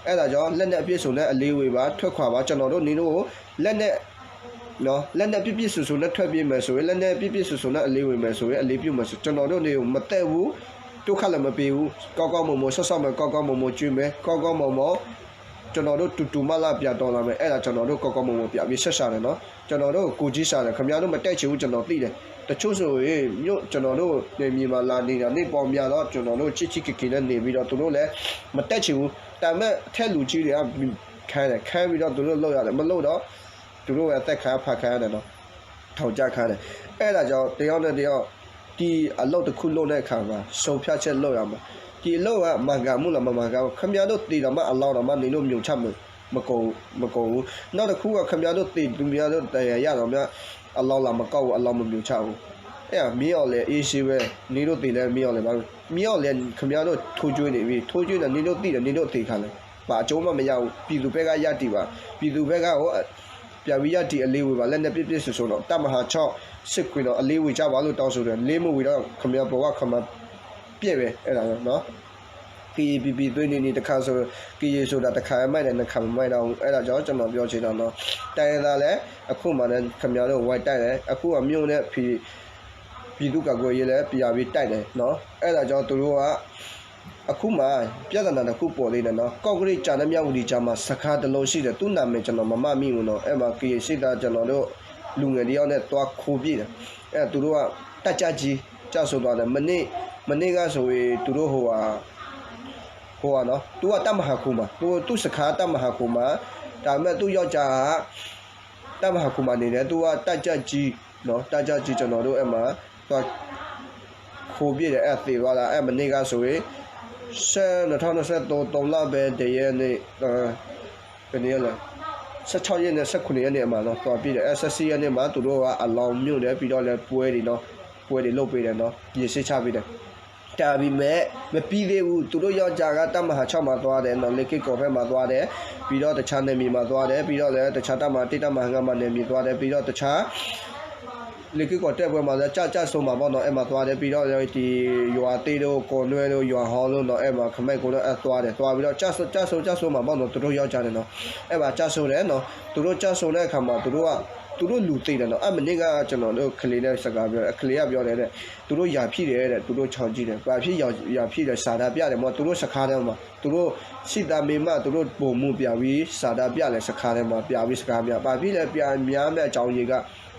အဲ့ဒါကြောင့် လက်နက်အပြည့်စုံနဲ့ အလီၤဝေးပါ ထွက်ခွာပါ ကျွန်တော်တို့ နင်တို့ကို လက်နက်နော် လက်နက်ပြည့်ပြည့်စုံစုံနဲ့ ထွက်ပြေးမယ်ဆိုရင် လက်နက်ပြည့်ပြည့်စုံစုံနဲ့ အလီၤဝေးမယ်ဆိုရင် အလီၤပြုတ်မယ်ဆို ကျွန်တော်တို့ နင်ကို မသတ်ဘူး ဒုက္ခလည်း မပေးဘူး ကောင်းကောင်းမွန်မွန် စောင့်ရှောက်မယ် ကောင်းကောင်းမွန်မွန် ကျွေးမယ် ကောင်းကောင်းမွန်မွန် ကျွန်တော်တို့ တူတူမလာ ပြန်တော်လာမယ် အဲ့ဒါ ကျွန်တော်တို့ ကောင်းကောင်းမွန်မွန် ပြန်ပြီး ဆက်ဆံတယ်နော် ကျွန်တော်တို့ ကိုယ်ချင်းစာတယ် ခင်ဗျားတို့ မတိုက်ချင်ဘူး ကျွန်တော်သိတယ် တချို့ဆိုရင် မြို့ ကျွန်တော်တို့ နယ်မြေမှာ လာနေတာ နှစ်ပေါင်းများတော့ ကျွန်တော်တို့ ချစ်ချစ်ခင်ခင်နဲ့ နေပြီးတော့ သူတို့လည်း မတိုက်ချင်ဘူး ဒါပေမဲ့ အထက်လူကြီးတွေက ခိုင်းတယ် ခိုင်းပြီးတော့ သူတို့ လုပ်ရတယ် မလုပ်တော့ သူတို့ပဲ အသတ်ခံရ ဖမ်းခံရတယ်နော် ထောင်ကျခံရတယ် အဲ့ဒါကြောင့် တစ်ယောက်နဲ့တစ်ယောက် ဒီအလုပ်တစ်ခုလုပ်တဲ့အခါမှာ ဆုံးဖြတ်ချက်လုပ်ရမှာ ဒီအလုပ်က မှန်ကန်မှုလား မမှန်ကန်ဘူး ခင်ဗျားတို့ သေတောင်မှ အလောင်းတောင်မှ နင်တို့ မြုံချမ မကုန် မကုန်ဘူး နောက်တစ်ခုက ခင်ဗျားတို့ သေ သူများတို့ ဒဏ်ရာရတော့မှ အလောင်းလာမကောက်ဘူး အလောင်းမမြုံချဘူး အဲ့ဒါ မင်းအောင်လှိုင် အေးဆေးပဲ နင်တို့ သေလည်း မင်းအောင်လှိုင်ပါပဲ မင်းအောင်လှိုင် ခင်ဗျားတို့ ထိုးကျွေးနေပြီ ထိုးကျွေးနေ နင်တို့ သိတယ် နင်တို့ သေခံလည်း ဘာအကျိုးမှ မရဘူး ပြည်သူဘက်က ရပ်တည်ပါ ပြည်သူဘက်က ဟို ပြန်ပြီး ရပ်တည် အလီၤဝေးပါ လက်နက်ပြည့်ပြည့်စုံစုံတော့ တပ်မဟာခြောက် စစ်ခွေးတော့ အလီၤဝေးကြပါလို့ တောင်းဆိုတယ် လီၤမဝေးတော့ ခင်ဗျား ဘဝ ခင်ဗျား ပျက်ပဲ အဲ့ဒါနော် ကရင်ပြည်သွေးနံၤနံၤတခါဆို ကရင်ဆိုတာတစ်ခါမှတ်တယ် နှစ်ခါမှတ်တော့ အဲ့ဒါကြောင့်ကျွန်တော်ပြောချင်တာနော် တိုင်းရင်းသားလည်း အခုမှလည်း ခင်ဗျားတို့ ဝိုင်းတိုက်တယ် အခုအမျိုးနဲ့ ပြည်ပြည်သူ့ကာကွယ်ရေးလည်း ပြန်ပြီးတိုက်တယ်နော် အဲ့ဒါကြောင့်သူတို့က အခုမှ ပြဿနာတစ်ခုပေါ်သေးတယ်နော် ကော့ကရိတ်ကြားနဲ့ မြဝတီကြားမှာ စခန်းတစ်လုံးရှိတယ် သူ့နာမည်ကျွန်တော်မမှတ်မိဘူးနော် အဲ့မှာ ကရင်စစ်သားကျွန်တော်တို့ လူငယ်တစ်ယောက်နဲ့ သွားခိုးပစ်တယ် အဲ့ဒါသူတို့က တပ်ကြပ်ကြီး ကျဆုံးသွားတယ် မနေ့ မနေ့ကဆိုရင် သူတို့ဟိုဟာ ဟိုဟာနော် သူကတပ်မဟာခုံမှာ သူ သူ့စခန်းတပ်မဟာခုံမှာ ဒါပေမဲ့ သူ့ယောက်ျားက တပ်မဟာခုံမှာနေတယ် သူကတပ်ကြပ်ကြီးနော် တပ်ကြပ်ကြီး ကျွန်တော်တို့အဲ့မှာ သွား ခိုးပစ်တယ် အဲ့သေသွားတာ အဲ့မနေ့ကဆိုရင် ဆယ့် နှစ်ထောင့်နှစ်ဆယ့်သုံး သုံးလပိုင်းတစ်ရက်နေ့ ဘယ်နှစ်ရက်လဲ ဆယ့်ခြောက်ရက်နဲ့ ဆယ့်ခုနစ်ရက်နေ့အမှာနော် သွားပစ်တယ် အဲ့ဆယ့်ဆံရက်နေ့မှာ သူတို့ကအလောင်းမြုပ်တယ် ပြီးတော့လည်းပွဲတွေနော် ပွဲတွေလုပ်ပေးတယ်နော် ရေစ့ချပေးတယ် ဒါပေမဲ့ မပြီးသေးဘူး သူတို့ယောက်ျားက တပ်မဟာခြောက်မှာသွားတယ်နော် လေးက့ကော်ဘက်မှာသွားတယ် ပြီးတော့တခြားနယ်မြေမှာသွားတယ် ပြီးတော့လည်းတခြားတပ်မဟာတစ် တပ်မဟာငါးမှာနယ်မြေသွားတယ် ပြီးတော့တခြား လေးက့ကော်တိုက်ပွဲမှာလည်း ကျကျဆုံးမှာပေါ့နော် အဲ့မှာသွားတယ် ပြီးတော့ဒီရွာသစ်တို့ ကော်နွဲ့တို့ ရွာဟောင်းတို့နော် အဲ့မှာ ခမဲကိုတို့ အဲ့သွားတယ် သွားပြီးတော့ ကျဆုံး ကျဆုံး ကျဆုံးမှာပေါ့နော် သူတို့ယောက်ျားတယ်နော် အဲ့မှာကျဆုံးတယ်နော် သူတို့ကျဆုံးတဲ့အခါမှာ သူတို့က သူတို့လူသေတယ်နော် အဲ့မနေ့က ကျွန်တော်တို့ကလေးနဲ့စကားပြောတယ် ကလေးကပြောတယ်တဲ့ သူတို့ရာဖြစ်တယ်တဲ့ သူတို့ချောင်းကြည့်တယ် ဘာဖြစ်ရာ ရာဖြစ်တယ် ဆန္ဒပြတယ်မ့ၢ် သူတို့စခန်းထဲမှာ သူတို့စစ်သားမင်းမ သူတို့ဗိုလ်မှူးပြန်ပြီး ဆန္ဒပြတယ် စခန်းထဲမှာ ပြန်ပြီး စကားများ ဘာဖြစ်လဲ ပြန်များမဲ့အကြောင်းရင်းက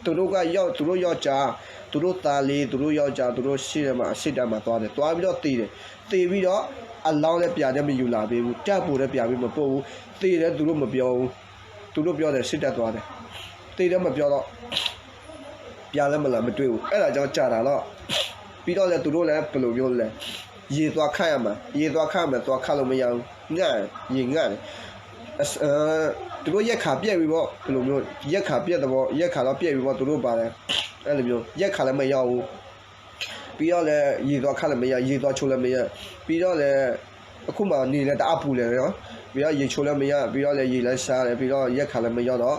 သူတို့က ရောက် သူတို့ယောက်ျား သူတို့သားလေး သူတို့ယောက်ျား သူတို့ရှေ့ထဲမှာ အစစ်တပ်မှာသွားတယ် သွားပြီးတော့သေတယ် သေပြီးတော့ အလောင်းလည်းပြန်လည်းမယူလာပေးဘူး ဓာတ်ပုံလည်းပြန်ပြီးမပို့ဘူး သေလည်းသူတို့မပြောဘူး သူတို့ပြောတယ် စစ်တပ်သွားတယ် သေလည်းမပြောတော့ ပြန်လည်းမလာမတွေ့ဘူး အဲ့ဒါကြောင့်ကြာတာတော့ ပြီးတော့လည်းသူတို့လည်းဘယ်လိုမျိုးလဲ ရေသွားခပ်ရမှာ ရေသွားခပ်ရမှာ သွားခပ်လို့မရဘူး ငတ် ရေငတ်တယ် အစ- အဲသူတို့ရက်ခါပြည့်ပြီပေါ့ ဘယ်လိုမျိုး ရက်ခါပြည့်သဘော ရက်ခါတော့ပြည့်ပြီပေါ့ သူတို့ပါတယ် အဲ့လိုမျိုး ရက်ခါလည်းမရောက်ဘူး ပြီးတော့လည်း ရေသွားခပ်လည်းမရ ရေသွားချိုးလည်းမရ ပြီးတော့လည်း အခုမှနေလည်းတအားပူလည်းရော ပြီးတော့ရေချိုးလည်းမရ ပြီးတော့လည်းရေလည်းစားတယ် ပြီးတော့ရက်ခါလည်းမရောက်တော့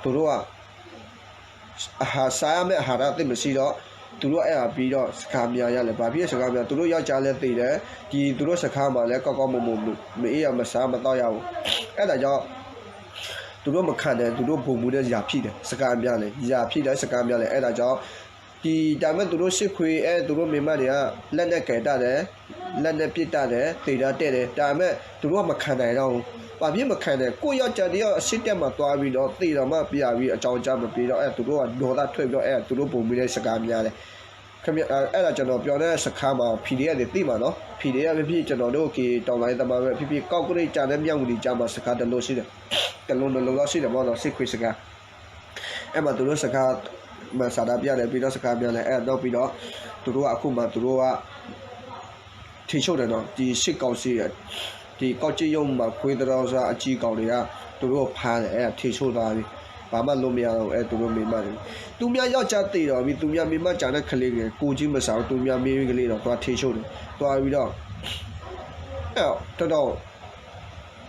သူတို့က အဟာရ စားရမယ့်အဟာရသိပ်မရှိတော့ သူတို့အဲ့ဒါပြီးတော့စခန်းများရတယ် ဘာဖြစ်စခန်းများ သူတို့ယောက်ျားလည်းသေတယ် ဒီသူတို့စခန်းမှာလည်းကောင်းကောင်းမွန်မွန် မအိပ်ရ မစားမသောက်ရဘူး အဲ့ဒါကြောင့် သူတို့မခံနိုင် သူတို့ဗိုလ်မှူးနဲ့ရန်ဖြစ်တယ် စခန်းများလည်း ရန်ဖြစ်တယ် စခန်းများလည်း အဲ့ဒါကြောင့် ဒီဒါပေမဲ့သူတို့စစ်ခွေး အဲသူတို့မိန်းမတွေက လက်နက်ကိုင်တတ်တယ် လက်နက်ပစ်တတ်တယ် သေတတ်တယ် ဒါပေမဲ့သူတို့ကမခံနိုင်တော့ဘူး ဘာဖြစ်မခံနိုင် ကိုယ့်ယောက်ျားတစ်ယောက်အစစ်တပ်မှာသွားပြီးတော့သေတော့မှပြန်ပြီးအကြောင်းကြားမပေးတော့ အဲသူတို့ကဒေါသထွက်ပြီးတော့ အဲသူတို့ဗိုလ်မှူးနဲ့စခန်းများတယ် ခင်ဗျာ အဲ- အဲ့ဒါကျွန်တော်ပြောတဲ့စခန်းမှာ PDF တွေသိမှာနော် PDF ဖြစ်ဖြစ်ကျွန်တော်တို့ကတော်လှန်ရေးသမားပဲဖြစ်ဖြစ်ကော့ကရိတ်ကြားနဲ့မြဝတီကြားမှာစခန်းတစ်လုံးရှိတယ်တစ်လုံးနှစ်လုံးလောက်ရှိတယ်ပေါ့နော်စစ်ခွေးစခန်း အဲ့မှာသူတို့စခန်းမှာဆန္ဒပြတယ် ပြီးတော့စခန်းများလည်း အဲ့နောက်ပြီးတော့ သူတို့ကအခုမှသူတို့က ထိန်းချုပ်တယ်နော် ဒီစစ်ကောင်စီ ဒီကော့ကရိတ်မှာခွေးသရောစအကြီးကောင်တွေက သူတို့ဖမ်းတယ် အဲ့ဒါ ထိန်းချုပ်သွားပြီ ဘာမှလုပ်မရတော့ဘူး အဲ့သူတို့မိန်းမတွေ သူများယောက်ျားသေတော့ပြီ သူများမိန်းမကျန်တဲ့ကလေးငယ် ကိုယ်ချင်းမစာဘူး သူများမိန်းကလေးတော့ သွားထိန်းချုပ်တယ် သွားပြီးတော့ အဲ့တော့ တော်တော်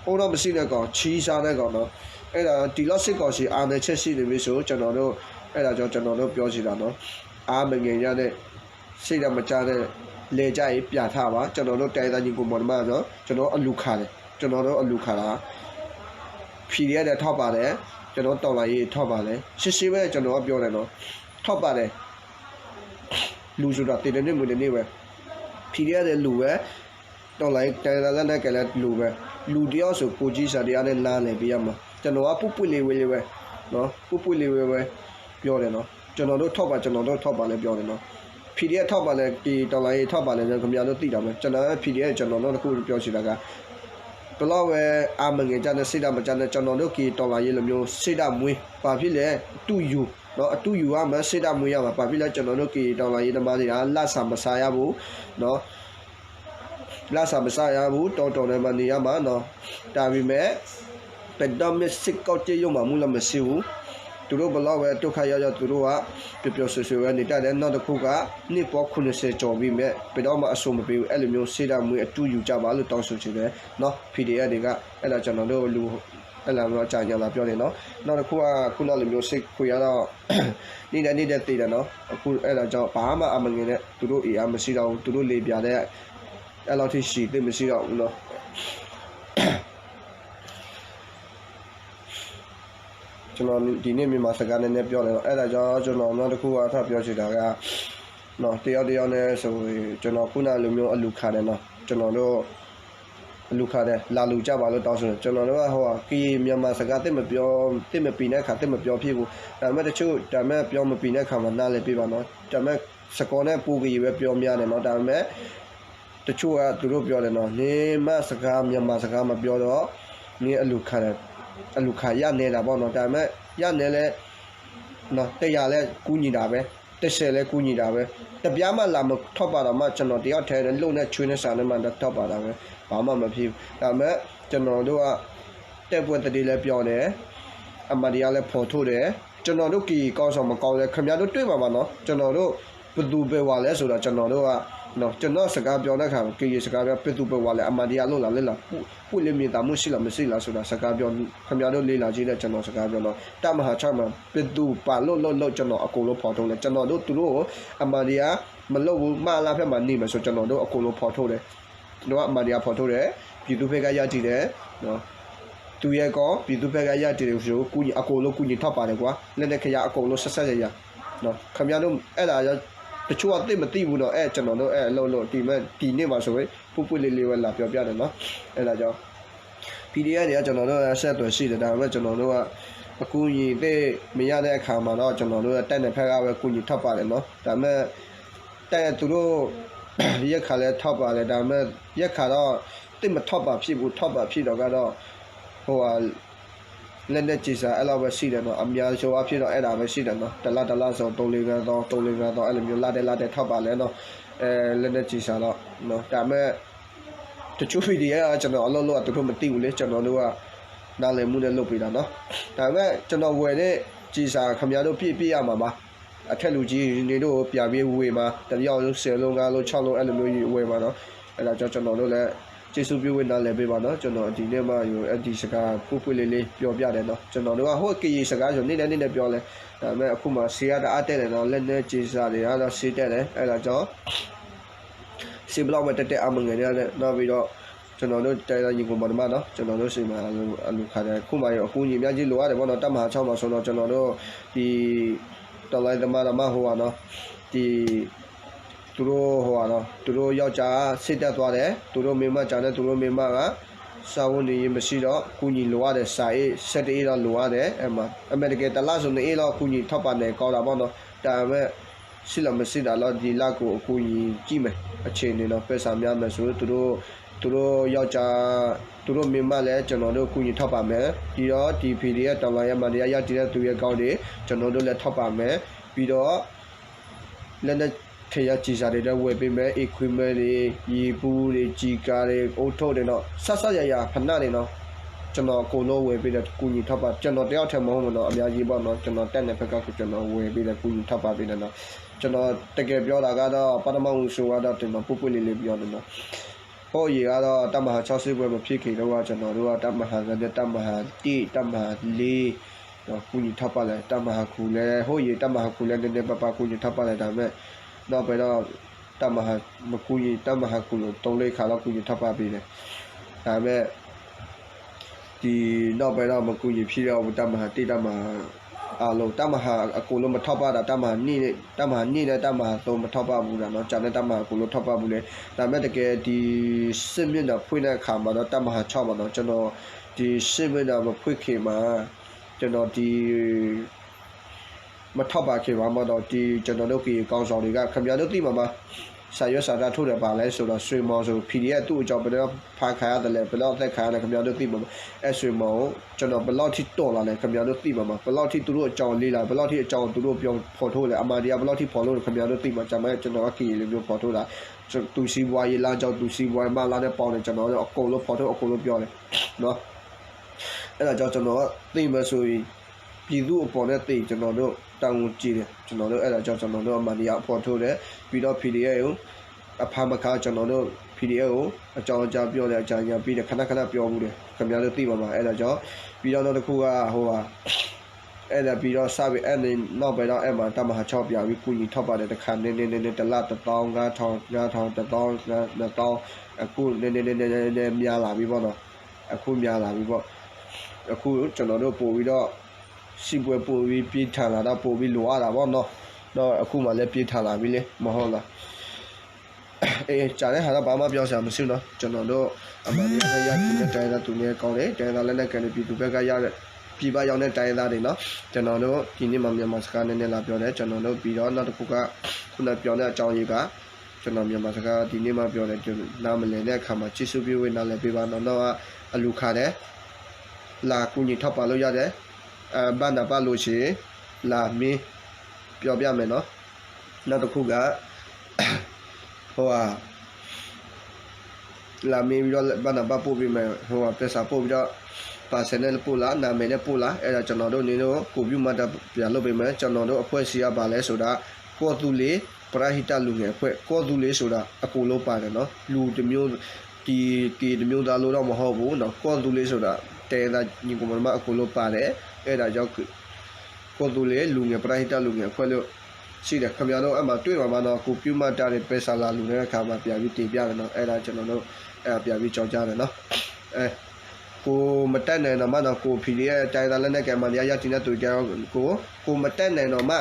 အိုးတော့မရှိတဲ့ကောင် ချီးစားတဲ့ကောင်နော် အဲ့ဒါဒီလောက်စစ်ကောင်စီအားနည်းချက်ရှိနေပြီဆိုကျွန်တော်တို့ အဲ့ဒါကြောင့်ကျွန်တော်တို့ပြောချင်တာနော် အားမငယ်ရတဲ့ စိတ်ဓာတ်မကျတဲ့ လဲကြရင်ပြန်ထပါ ကျွန်တော်တို့တိုင်းရင်းသားညီကိုမောင်နှမနော် ကျွန်တော်အလူခံတယ် ကျွန်တော်တို့အလူခံတာ PDF လည်းထောက်ပါတယ် ကျွန်တော်တော်လှန်ရေးထောက်ပါတယ် ရှင်းရှင်းပဲကျွန်တော်ကပြောတယ်နော် ထောက်ပါတယ် လူဆိုတာသေတဲ့နေ့မွေးတဲ့နေ့ပဲ PDF လည်းလူပဲ တော်လှန်ရေးတိုင်းရင်းသားလက်နက်ကိုင်လည်းလူပဲ လူတစ်ယောက်ဆိုကိုယ်ချင်းစာတရားနဲ့နားလည်ပေးရမှာ ကျွန်တော်ကပွတ်ပွတ်လေးဝဲလေးပဲနော်ပွတ်ပွတ်လေးဝဲဝဲပြောတယ်နော်ကျွန်တော်တို့ထောက်ပါကျွန်တော်တို့ထောက်ပါလည်းပြောတယ်နော် PDF ထောက်ပါလည်းဒီတော်လှန်ရေးထောက်ပါလည်းခင်ဗျားတို့သိတာပဲကျွန်တော် PDF ကျွန်တော်တို့တစ်ခုပြောချင်တာကဘယ်လောက်ပဲအားမငယ်ကြနဲ့စိတ်ဓာတ်မကျနဲ့ကျွန်တော်တို့ကရင်တော်လှန်ရေးလိုမျိုးစိတ်ဓာတ်မွေးဘာဖြစ်လဲအတူယူနော်အတူယူရမယ်စိတ်ဓာတ်မွေးရမှာဘာဖြစ်လဲကျွန်တော်တို့ကရင်တော်လှန်ရေးသမားတွေကလစာမစားရဘူးနော် လစာမစားရဘူး တောတောင်ထဲမှာနေရမှာနော် ဒါပေမဲ့ ဘယ်တော့မှစစ်ကောင်စီရုံးမှာမူလည်းမရှိဘူး သူတို့ဘယ်လောက်ပဲဒုက္ခရောက်ရောက်သူတို့ကပျော်ပျော်ရွှင်ရွှင်ပဲနေတတ်တယ် နောက်တစ်ခုကနှစ်ပေါင်းခုနှစ်ဆယ်ကျော်ပြီမဲ့ဘယ်တော့မှအဆင်မပြေဘူး အဲ့လိုမျိုးစိတ်ဓာတ်မွေးအတူယူကြပါလို့တောင်းဆိုချင်တယ်နော် PDF တွေကအဲ့ဒါကျွန်တော်တို့လူအဲ့လိုမျိုးအကြံဉာဏ်လာပြောနေနော် နောက်တစ်ခုကခုနလိုမျိုးစစ်ခွေးကတော့ နေ့တိုင်းနေ့တိုင်းသေတယ်နော်အခုအဲ့ဒါကြောင့်ဘာမှအမငယ်နဲ့သူတို့အင်အားမရှိတော့ဘူးသူတို့လေပြတဲ့ အဲၣ်လီၤထံဆံးသ့ၣ်မစံၣ်ဒီး ကျွန်တော်ဒီနေ့မြန်မာစကားနည်းနည်းပြောတယ်နော်. အဲဒါကြောင့် ကျွန်တော် နောက်တစ်ခုက ထပ်ပြောချင်တာက နော်, တယောက်တယောက်နဲ့ဆိုရင် ကျွန်တော်ခုနလိုမျိုးအလူခါတယ်နော်. ကျွန်တော်တို့ အလူခါတယ် လာလူကြပါလို့တောင်းဆိုတယ်. ကျွန်တော်တို့က ဟိုဟာ ကရင်မြန်မာစကား သိပ်မပြော သိပ်မပီနဲ့ခါ သိပ်မပြောဖြစ်ဘူး. ဒါပေမဲ့တချို့ ဒါပေမဲ့ပြောမပီနဲ့ခါမှာ နားလည်ပေးပါနော်. ဒါပေမဲ့ စကောနဲ့ပူကရင်ပဲပြောများတယ်နော်. ဒါပေမဲ့ တချို့ကသူတို့ပြောတယ်နော်, နင်းမစကား မြန်မာစကားမပြောတော့ နင်းအလူခါတယ်, အလူခါရနဲတာပေါ့နော်. ဒါပေမဲ့ ရနဲလဲ နော်, တရာလဲ ကူညီတာပဲ, တစ်ဆယ်လဲ ကူညီတာပဲ, တစ်ပြားမှ လာမထောက်ပံ့တော့မှ ကျွန်တော်တယောက်ထဲနဲ့ လုပ်နဲ့ ချွေးနဲ့ စးနဲ့မှ ထောက်ပံ့တာပဲ, ဘာမှမဖြစ်ဘူး. ဒါပေမဲ့ ကျွန်တော်တို့က တိုက်ပွဲသတင်းလည်းပြောတယ်, အမှန်တရားလည်းဖော်ထုတ်တယ်. ကျွန်တော်တို့ ကရင်ကောင်းဆောင်မကောင်းလဲ ခင်ဗျားတို့တွေ့မှာပါနော်. ကျွန်တော်တို့ ဘယ်သူဘယ်ဝါလဲဆိုတာ ကျွန်တော်တို့က နော်, ကျွန်တော်စကားပြောတဲ့အခါ ကရင်စကားပြော ဘယ်သူဘယ်ဝါလဲ အမှန်တရားလို့လား လဲလား ပွင့်လင်းမြင်သာမှုရှိလား မရှိလားဆိုတာ စကားပြော ခင်ဗျားတို့လေ့လာကြည့်တဲ့ ကျွန်တော်စကားပြောနော်. တပ်မဟာခြောက်မှာ ဘယ်သူဘာလို့လုပ်လုပ် ကျွန်တော်အကုန်လုံးဖော်ထုတ်လဲ. ကျွန်တော်တို့သူတို့ကို အမှန်တရားမလုပ်ဘူး မအလဖက်မှာနေမယ်ဆို ကျွန်တော်တို့အကုန်လုံးဖော်ထုတ်တယ်. ကျွန်တော်ကအမှန်တရားဖော်ထုတ်တယ်, ပြည်သူ့ဘက်ကရပ်တည်တယ်နော်. သူရဲကောင်း ပြည်သူ့ဘက်ကရပ်တည်တယ်ဆို ကူညီ အကုန်လုံးကူညီထောက်ပံ့တယ်ကွာ. လက်နက်ခဲယမ်းအကုန်လုံး ဆက်ဆက်ရရနော်. ခင်ဗျားတို့ အဲ့ဒါရော တချို့ကသိပ်မသိဘူးနော်. အဲကျွန်တော်တို့အဲအလုပ်လုပ်ဒီမဲ့ဒီနေ့မှာဆိုရင် ပွင့်ပွင့်လင်းလင်းပဲလာပြောပြတယ်နော်. အဲ့ဒါကြောင့် PDF တွေကကျွန်တော်တို့ဆက်သွယ်ရှိတယ်, ဒါပေမဲ့ကျွန်တော်တို့ကအကူအညီသိပ်မရတဲ့အခါမှာတော့ ကျွန်တော်တို့ကတပ်နယ်ဖက်ကပဲကူညီထောက်ပံ့တယ်နော်. ဒါပေမဲ့ တပ်သူတို့ ရိက္ခာလည်းထောက်ပံ့တယ်, ဒါပေမဲ့ရိက္ခာတော့ သိပ်မထောက်ပံ့ဖြစ်ဘူး. ထောက်ပံ့ဖြစ်တော့ကတော့ ဟိုဟာ လက်နက်ကျည်ဆံအဲ့လောက်ပဲရှိတယ်နော်. အများဆုံးအားဖြင့်တော့အဲ့ဒါပဲရှိတယ်နော်. တစ်လတစ်လဆိုသုံးလေးငါးသောင်း သုံးလေးငါးသောင်း အဲ့လိုမျိုး လတိုင်းလတိုင်းထောက်ပံ့လဲနော်. အဲလက်နက်ကျည်ဆံတော့နော်, ဒါပေမဲ့ တချို့ PDF ကကျွန်တော်အလုပ်လုပ်တာ သူတို့မသိဘူးလေ. ကျွန်တော်တို့ကနားလည်မှုနဲ့လုပ်ပေးတာနော်. ဒါပေမဲ့ကျွန်တော်ဝယ်တဲ့ကျည်ဆံ ခင်ဗျားတို့ပြည့်ပြည့်ရမှာပါ. အထက်လူကြီးတွေတို့ပြပေးဝေမှာ တစ်ယောက်လုံး ဆယ်လုံး ငါးလုံး ခြောက်လုံး အဲ့လိုမျိုးကြီးဝေမှာနော်. အဲ့ဒါကြောင့်ကျွန်တော်တို့လည်းကျေးဇူးပြုဝေနားလည်ပေးပါနော်. ကျွန်တော်ဒီနေ့မှ USD စကားပွင့်ပွင့်လင်းလင်းပြောပြတယ်နော်. ကျွန်တော်တို့ကဟိုကရင်စကားဆိုနေ့တိုင်းနေ့တိုင်းပြောလဲ, ဒါပေမဲ့အခုမှဆေးကတအားတက်တယ်နော်. လက်နက်ကျည်ဆံတွေကတော့ဆေးတက်တယ်. အဲ့ဒါကြောင့် ဆေးဘျောက်ပဲတက်တက်အမငယ်နဲ့ နောက်ပြီးတော့ကျွန်တော်တို့တိုင်းရင်းသားညီအစ်ကိုမောင်နှမနော်, ကျွန်တော်တို့ဆီမှာအလူ- အလူခါတယ်, အခုမှအကူအညီအများကြီးလိုအပ်တယ်ပေါ့နော်. တပ်မဟာခြောက်မှာဆိုတော့ကျွန်တော်တို့ဒီတော်လှန်ရေးသမားတော်မဟိုပါနော်, ဒီသူတို့ဟိုပါနော်, သူတို့ယောက်ျားဆေးတက်သွားတယ်, သူတို့မိန်းမကျန်တဲ့သူတို့မိန်းမကစားဝတ်နေရေးမရှိတော့ကူညီလိုအပ်တယ်, စာအိတ် ဆယ့်တစ်အိတ်တော့လိုအပ်တယ်. အဲ့မှာအမေရိကန်တစ်လဆိုနှစ်အိတ်တော့ကူညီထောက်ပံ့နိုင်ကောင်းတာပေါ့နော်. ဒါပေမဲ့ ရှိလားမရှိတာတော့ဒီလကုန်အကူအညီကြည့်မယ်, အခြေအနေတော့ ပိုက်ဆံများမယ်ဆို သူတို့- သူတို့ယောက်ျား- သူတို့မိန်းမလည်းကျွန်တော်တို့ကူညီထောက်ပံ့မယ်. ပြီးတော့ဒီ PDF တော်လှန်ရေးအမှန်တရားရပ်တည်တဲ့သူရဲကောင်းတွေ ကျွန်တော်တို့လည်းထောက်ပံ့မယ်. ပြီးတော့လက်နက်ခဲယမ်းကျည်ဆံတွေလည်းဝယ်ပေးမယ်, equipment တွေ, ရေဘူးတွေ, ကျည်ကာတွေ, အိတ်ထုပ်တွေနော်, စစယယဖနက်တွေနော်, ကျွန်တော်အကုန်လုံးဝယ်ပေးတယ်, ကူညီထောက်ပံ့, ကျွန်တော်တယောက်ထဲမဟုတ်ဘူးနော်, အများကြီးပေါ့နော်, ကျွန်တော်တပ်နယ်ဖက်ကကျွန်တော်ဝယ်ပေးတယ်, ကူညီထောက်ပံ့ပေးတယ်နော်. ကျွန်တော်တကယ်ပြောတာကတော့ ပထမဦးဆုံးကတော့ ကျွန်တော်ပွင့်ပွင့်လင်းလင်းပြောတယ်နော်. ဟိုးအရင်ကတော့ တပ်မဟာခြောက်စစ်ပွဲမဖြစ်ခင်တုန်းက ကျွန်တော်တို့က တပ်မဟာငါးနဲ့ တပ်မဟာတစ်, တပ်မဟာလေး နော်, ကူညီထောက်ပံ့လဲ, တပ်မဟာခုလည်း ဟိုးအရင် တပ်မဟာခုလည်း နည်းနည်းပါးပါးကူညီထောက်ပံ့လဲ, ဒါပေမဲ့ နောက်ပိုင်းတော့ တပ်မဟာ မကူညီ, တပ်မဟာခုလို သုံးလေးခါလောက် ကူညီထောက်ပံ့ပေးတယ်. ဒါပေမဲ့ ဒီနောက်ပိုင်းတော့ မကူညီဖြစ်တော့ဘူး, တပ်မဟာတစ်, တပ်မဟာအားလုံး, တပ်မဟာအကုန်လုံးမထောက်ပံ့တာ, တပ်မဟာနှစ်နဲ့ တပ်မဟာနှစ်နဲ့ တပ်မဟာသုံးမထောက်ပံ့ဘူးတာနော်, ကျန်တဲ့တပ်မဟာအကုန်လုံးထောက်ပံ့ဘူးလေ. ဒါပေမဲ့တကယ်ဒီစစ်မျက်နှာဖွင့်တဲ့အခါမှာတော့ တပ်မဟာခြောက်မှာနော်, ကျွန်တော်ဒီစစ်မျက်နှာမဖွင့်ခင်မှာ ကျွန်တော်ဒီ မထောက်ပံ့ခင်မှာတော့ ဒီကျွန်တော်တို့ကရင်ကောင်းဆောင်တွေက ခင်ဗျားတို့သိမှာပါ, စာရွက်စာတမ်းထုတ်တယ်ပါလဲဆိုတော့ ဆွေမောင်ဆို PDF သူ့အကြောင်း ဘယ်တော့ဖမ်းခံရတယ်လဲ, ဘယ်တော့အသတ်ခံရတယ် ခင်ဗျားတို့သိမှာပါ. အဲဆွေမောင်ကို ကျွန်တော်ဘယ်လောက်ထိတော်လာလဲ ခင်ဗျားတို့သိမှာပါ, ဘယ်လောက်ထိသူတို့အကြောင်းလေးလာ, ဘယ်လောက်ထိအကြောင်းသူတို့ပြောဖော်ထုတ်လဲ, အမှန်တရားဘယ်လောက်ထိဖော်ထုတ်လဲ ခင်ဗျားတို့သိမှာ, ကျွန်တော်ကရင်လူမျိုးဖော်ထုတ်တာ, သူစီးပွားရေးလမ်းကြောင်း သူစီးပွားရေးမလမ်းနဲ့ပေါင်းတယ်, ကျွန်တော်တို့အကုန်လုံးဖော်ထုတ် အကုန်လုံးပြောတယ်နော်. အဲ့ဒါကြောင့်ကျွန်တော်သိမယ်ဆိုရင် ပြည်သူ့အပေါ်နဲ့သေ ကျွန်တော်တို့တာဝန်ကျေတယ်, ကျွန်တော်တို့အဲ့ဒါကြောင့်ကျွန်တော်တို့အမှန်တရားဖော်ထုတ်တယ်, ပြီးတော့ PDF ကို အဖမ်းမခံ ကျွန်တော်တို့ PDF ကိုအကြောင်းကြားပြောတယ်, အကြောင်းကြားပြီးတယ်, ခဏခဏပြောဘူးတယ်, ခင်ဗျားတို့သိမှာပါ. အဲ့ဒါကြောင့် ပြီးတော့နောက်တစ်ခုက ဟိုဟာ အဲၣ်ဒိးပံၤဒီးစၢ်ဝံၤ အဲၣ်န့ၣ်နီၣ်ပဲဒီး အဲၣ်မးတၢ်မၤဟးဆီၣ်ပၠးဝံၤ ကူညီထောက်ပံ့ဒီးတခါန့ၣ်န့ၣ်န့ၣ် တလၢ်တသီ ငါးထောင် ငါးထောင် တသီ တသီ အခုန့ၣ်န့ၣ်န့ၣ်န့ၣ် များလာပြီပေါ့နော်. အခုများလာပြီပေါ့. အခုကျွန်တော်တို့ပို့ပြီးတော့ စစ်ပွဲပို့ပြီးပြင်းထန်လာတော့ ပို့ပြီးလိုအပ်တာပေါ့နော်. ဒီးအခုမှလည်းပြင်းထန်လာပြီလေ မဟုတ်လား. အေး ကျန်တဲ့ဟာတော့ ဘာမှပြောစရာမရှိဘူးနော်. ကျွန်တော်တို့ အမှန်တရားနဲ့ ရပ်တည်တဲ့ တိုင်းရင်းသားသူငယ်ကောင်းတွေ တိုင်းရင်းသားလက်နက်ကိုင်တွေ ပြည်သူဘက်က ရပ်တဲ့ ပြည်ပရောက်တဲ့ တိုင်းရင်းသားတွေနော်. ကျွန်တော်တို့ ဒီနေ့မှ မြန်မာစကားနည်းနည်းလာပြောတယ်. ကျွန်တော်တို့ ပြီးတော့ နောက်တစ်ခုက ခုနပြောတဲ့အကြောင်းအရာက ကျွန်တော် မြန်မာစကား ဒီနေ့မှပြောတယ်. ကျွန်တော် နားမလည်တဲ့အခါမှာ ကျေးဇူးပြုဝေး နားလည်ပေးပါနော်. နောက်အလူခါတယ် လာကူညီထောက်ပံ့လို့ရတယ်. အဲ ဘဏ္ဍာပတ်လို့ရှိရင် လာမင်း ပြောပြမယ်နော်. နောက်တစ်ခုက ဟိုဟာ လာမင်းပြီးတော့ ဘဏ္ဍာပတ်ပို့ပေးမယ်. ဟိုဟာ ပက်ဆာပို့ပြီးတော့ ပါဆယ်နဲ့ပို့လား နာမည်နဲ့ပို့လား. အဲ့ဒါကျွန်တော်တို့နေတော့ ကိုပြုမတပြန်လုပ်ပေးမယ်. ကျွန်တော်တို့အဖွဲ့အစည်းကဘာလဲဆိုတာ ကော့သူလ့ ပရဟိတလူငယ်အဖွဲ့ ကော့သူလ့ဆိုတာ အကုန်လုံးပါတယ်နော်. လူတစ်မျိုး ဒီ ကရင်တစ်မျိုးသားလို့တော့မဟုတ်ဘူးနော်. ကော့သူလ့ဆိုတာ တိုင်းရင်းသားညီကောင်မောင်နှမအကုန်လုံးပါတယ်. အဲ့ဒါကြောင့် ကော့သူလ့လူငယ် ပရဟိတလူငယ်အဖွဲ့လို့ ရှိတယ်ခင်ဗျားတို့ အဲ့မှာတွေ့မှာပါနော်. ကိုပြုမတတွေ ပဲဆာလာလူတဲ့အခါမှာ ပြန်ပြီးတင်ပြတယ်နော်. အဲ့ဒါကျွန်တော်တို့ အဲ့ဒါပြန်ပြီးကြော်ကြတယ်နော်. အဲ ကိုမတက်နိုင်တော့မှနော် ကို PDF တိုင်းရင်းသားလက်နက်ကိုင် အမှန်တရားရပ်တည်တဲ့သူတွေ ကို ကိုမတက်နိုင်တော့မှ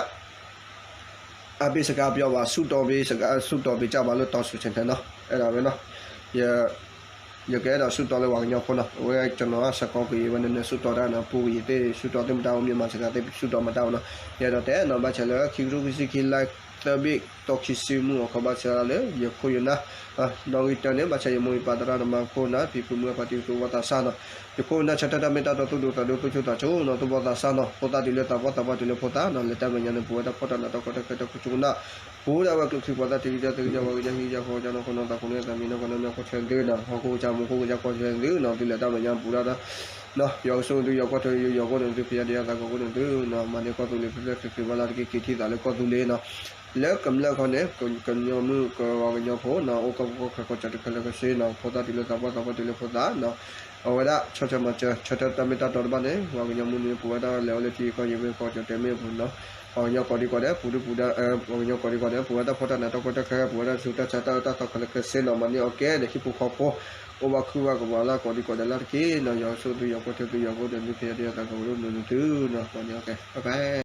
အားပေးစကားပြောပါ ဆုတောင်းပေးစကား ဆုတောင်းပေးကြပါလို့ တောင်းဆိုချင်တယ်နော်. အဲ့ဒါပဲနော်. ယ ယကအဲၣ်ဒိးဆုတောင်းလၢပှၤကညီဖိနီၤ, အဝဲကျွန်တော်ကစ့ၢ်ကီးကယံာ်ဝဲန့ၣ်န့ၣ် ဆုတောင်းတၢ်န့ၣ် ပူကယံာ်သ့ၣ် ဆုတောင်းသ့ၣ်မတၤ အိၣ် မြန်မာစကားသ့ၣ် ဆုတောင်းမတၤနီၤ, ယအဲၣ်ဒိးတဲနီၤ ဘၣ်ဆၣ်လၢခံကထိခံဆံခံ လါသၢဘ့ၣ် သီခံဆံမုၢ်အခီ ဘၣ်ဆၣ်လၢယခိၣ်ယနၢ် နီၣ်ဂံၢ်တၢန့ၣ် ဘၣ်ဆၣ်ယမိၢ်ယပၢ်သရၣ်သမါခိၣ်နၢ် ဖံဖုမုၢ်အဖါတံၢ်သူၣ်ဘီၣ်သးစၢ်နီၤ, ယခိၣ်ယနၢ်ဆၢထၢၣ်တၢ်မ့ၢ်တၢ်တီ သူၣ်ဒူသးဒူ သူၣ်ဆူၣ်သးဆူၣ်နီၤ သူၣ်ဘီၣ်သးစၢ်နီၤ ဖိသၣ်တုၤလၢသးပှၢ် သးပှၢ်တုၤလၢဖိသၣ်နီၤ လၢတၢ်မဲာ်ညါန့ၣ် ပဝဲဒၣ်ဖီၣ်တၢ်နးတၢ်ဖှီၣ်တၢ်ခဲတၢ်ခိၣ်ဆူၣ်ကနၣ် ပူၤဒၣ်ဝဲကျိချံ ပှၤသၣ်တံၢ်လံတၢ်သ့ၣ်ကယီ ပှၤကယီဟံၣ်ကယီဃီကယီနီၢ်ခိနီၢ်သးခိၣ်န့ၣ် သးမံနီၢ်ခိနီၢ်မ့ၢ်ခိၣ်ဆၢသ့နီၤ ဟီၣ်ခိၣ်ကစၢ်မူခိၣ်ကစၢ် ကီၢ်ဆၢသ့နီၤ တုၤလၢတၢ်မဲာ်ညါပူၤဒၣ်ဒီး ယွၤကဆိၣ်ဂ့ၤသု ယွၤကွၢ်ထွဲသု ယွၤကိးန့ၢ်သု ဖံးယၤဒီးယၤသးကကိးန့ၢ်သုနီၤ မၤန့ၢ်ကီၢ်သူလ့ၤဖျၢၣ်ဖျၢၣ် ခရံာ်ခရံာ်ဘၣ်လၢတက့ၢ် က့ၤထံၣ်သးလၢကီၢ်သူလ့ၤနီၤ လၢကမျၢၢ်ခီန့ၣ် ကညီမုၢ်ကဝီၤကညီဖိနီၤ အိၣ်ကီၢ်ပူၤကီၢ်ချၢကီၢ်စဲၣ်တခါလၢကစ့နီၤ ဖိသၣ်တုၤလၢသးပှၢ် သးပှၢ်တုၤလၢဖိသၣ်နီၤ အဝဲဒၣ်ဆီၣ်ထွဲမၤစၢၤ ဆၢထၢၣ်တၢ်မ့ၢ်တၢ်တီတဖၣ်န့ၣ် ပှၤကညီမုၢ်နံၤ ပဝဲဒၣ်လဲၤအိၣ်လၢထံဂုၤကီၢ်ဂၤ မ့ၢ်ကီၢ်ကၠီၣ်တဲာ်မ့ၢ်အပူၤနီၤ ပှၤကညီကိးဒံကိးဒဲး ပူၤဒုပူၤဒါ ပှၤကညီကိးဒံကိးဒဲး ပဝဲဒၣ်ဖီၣ်တၢ်နးတၢ်ဖှီၣ်တၢ်ခဲ ပဝဲဒၣ်ဆူးတၢ်ဆါတၢ်အၢတၢ်သီခဲလၢာ်ခဲဆ့နီၤ မၤန့ၢ်အီၤကဲဒီးဟံၣ်ဖိဃီဖိ အိၣ်ဘၣ်ခုၣ်ဘၣ်ကမၤလၢကိးဒံကိးဒဲးလၢတက့ၢ်နီၤ ယွၤဆိၣ်ဂ့ၤသု ယွၤကွၢ်ထွဲသု ယွၤကိးန့ၢ်သု ဖံးယၤဒီးယၤသးကကိးန့ၢ်သုနီၤ မၤန့ၢ်အီၤကဲ bye bye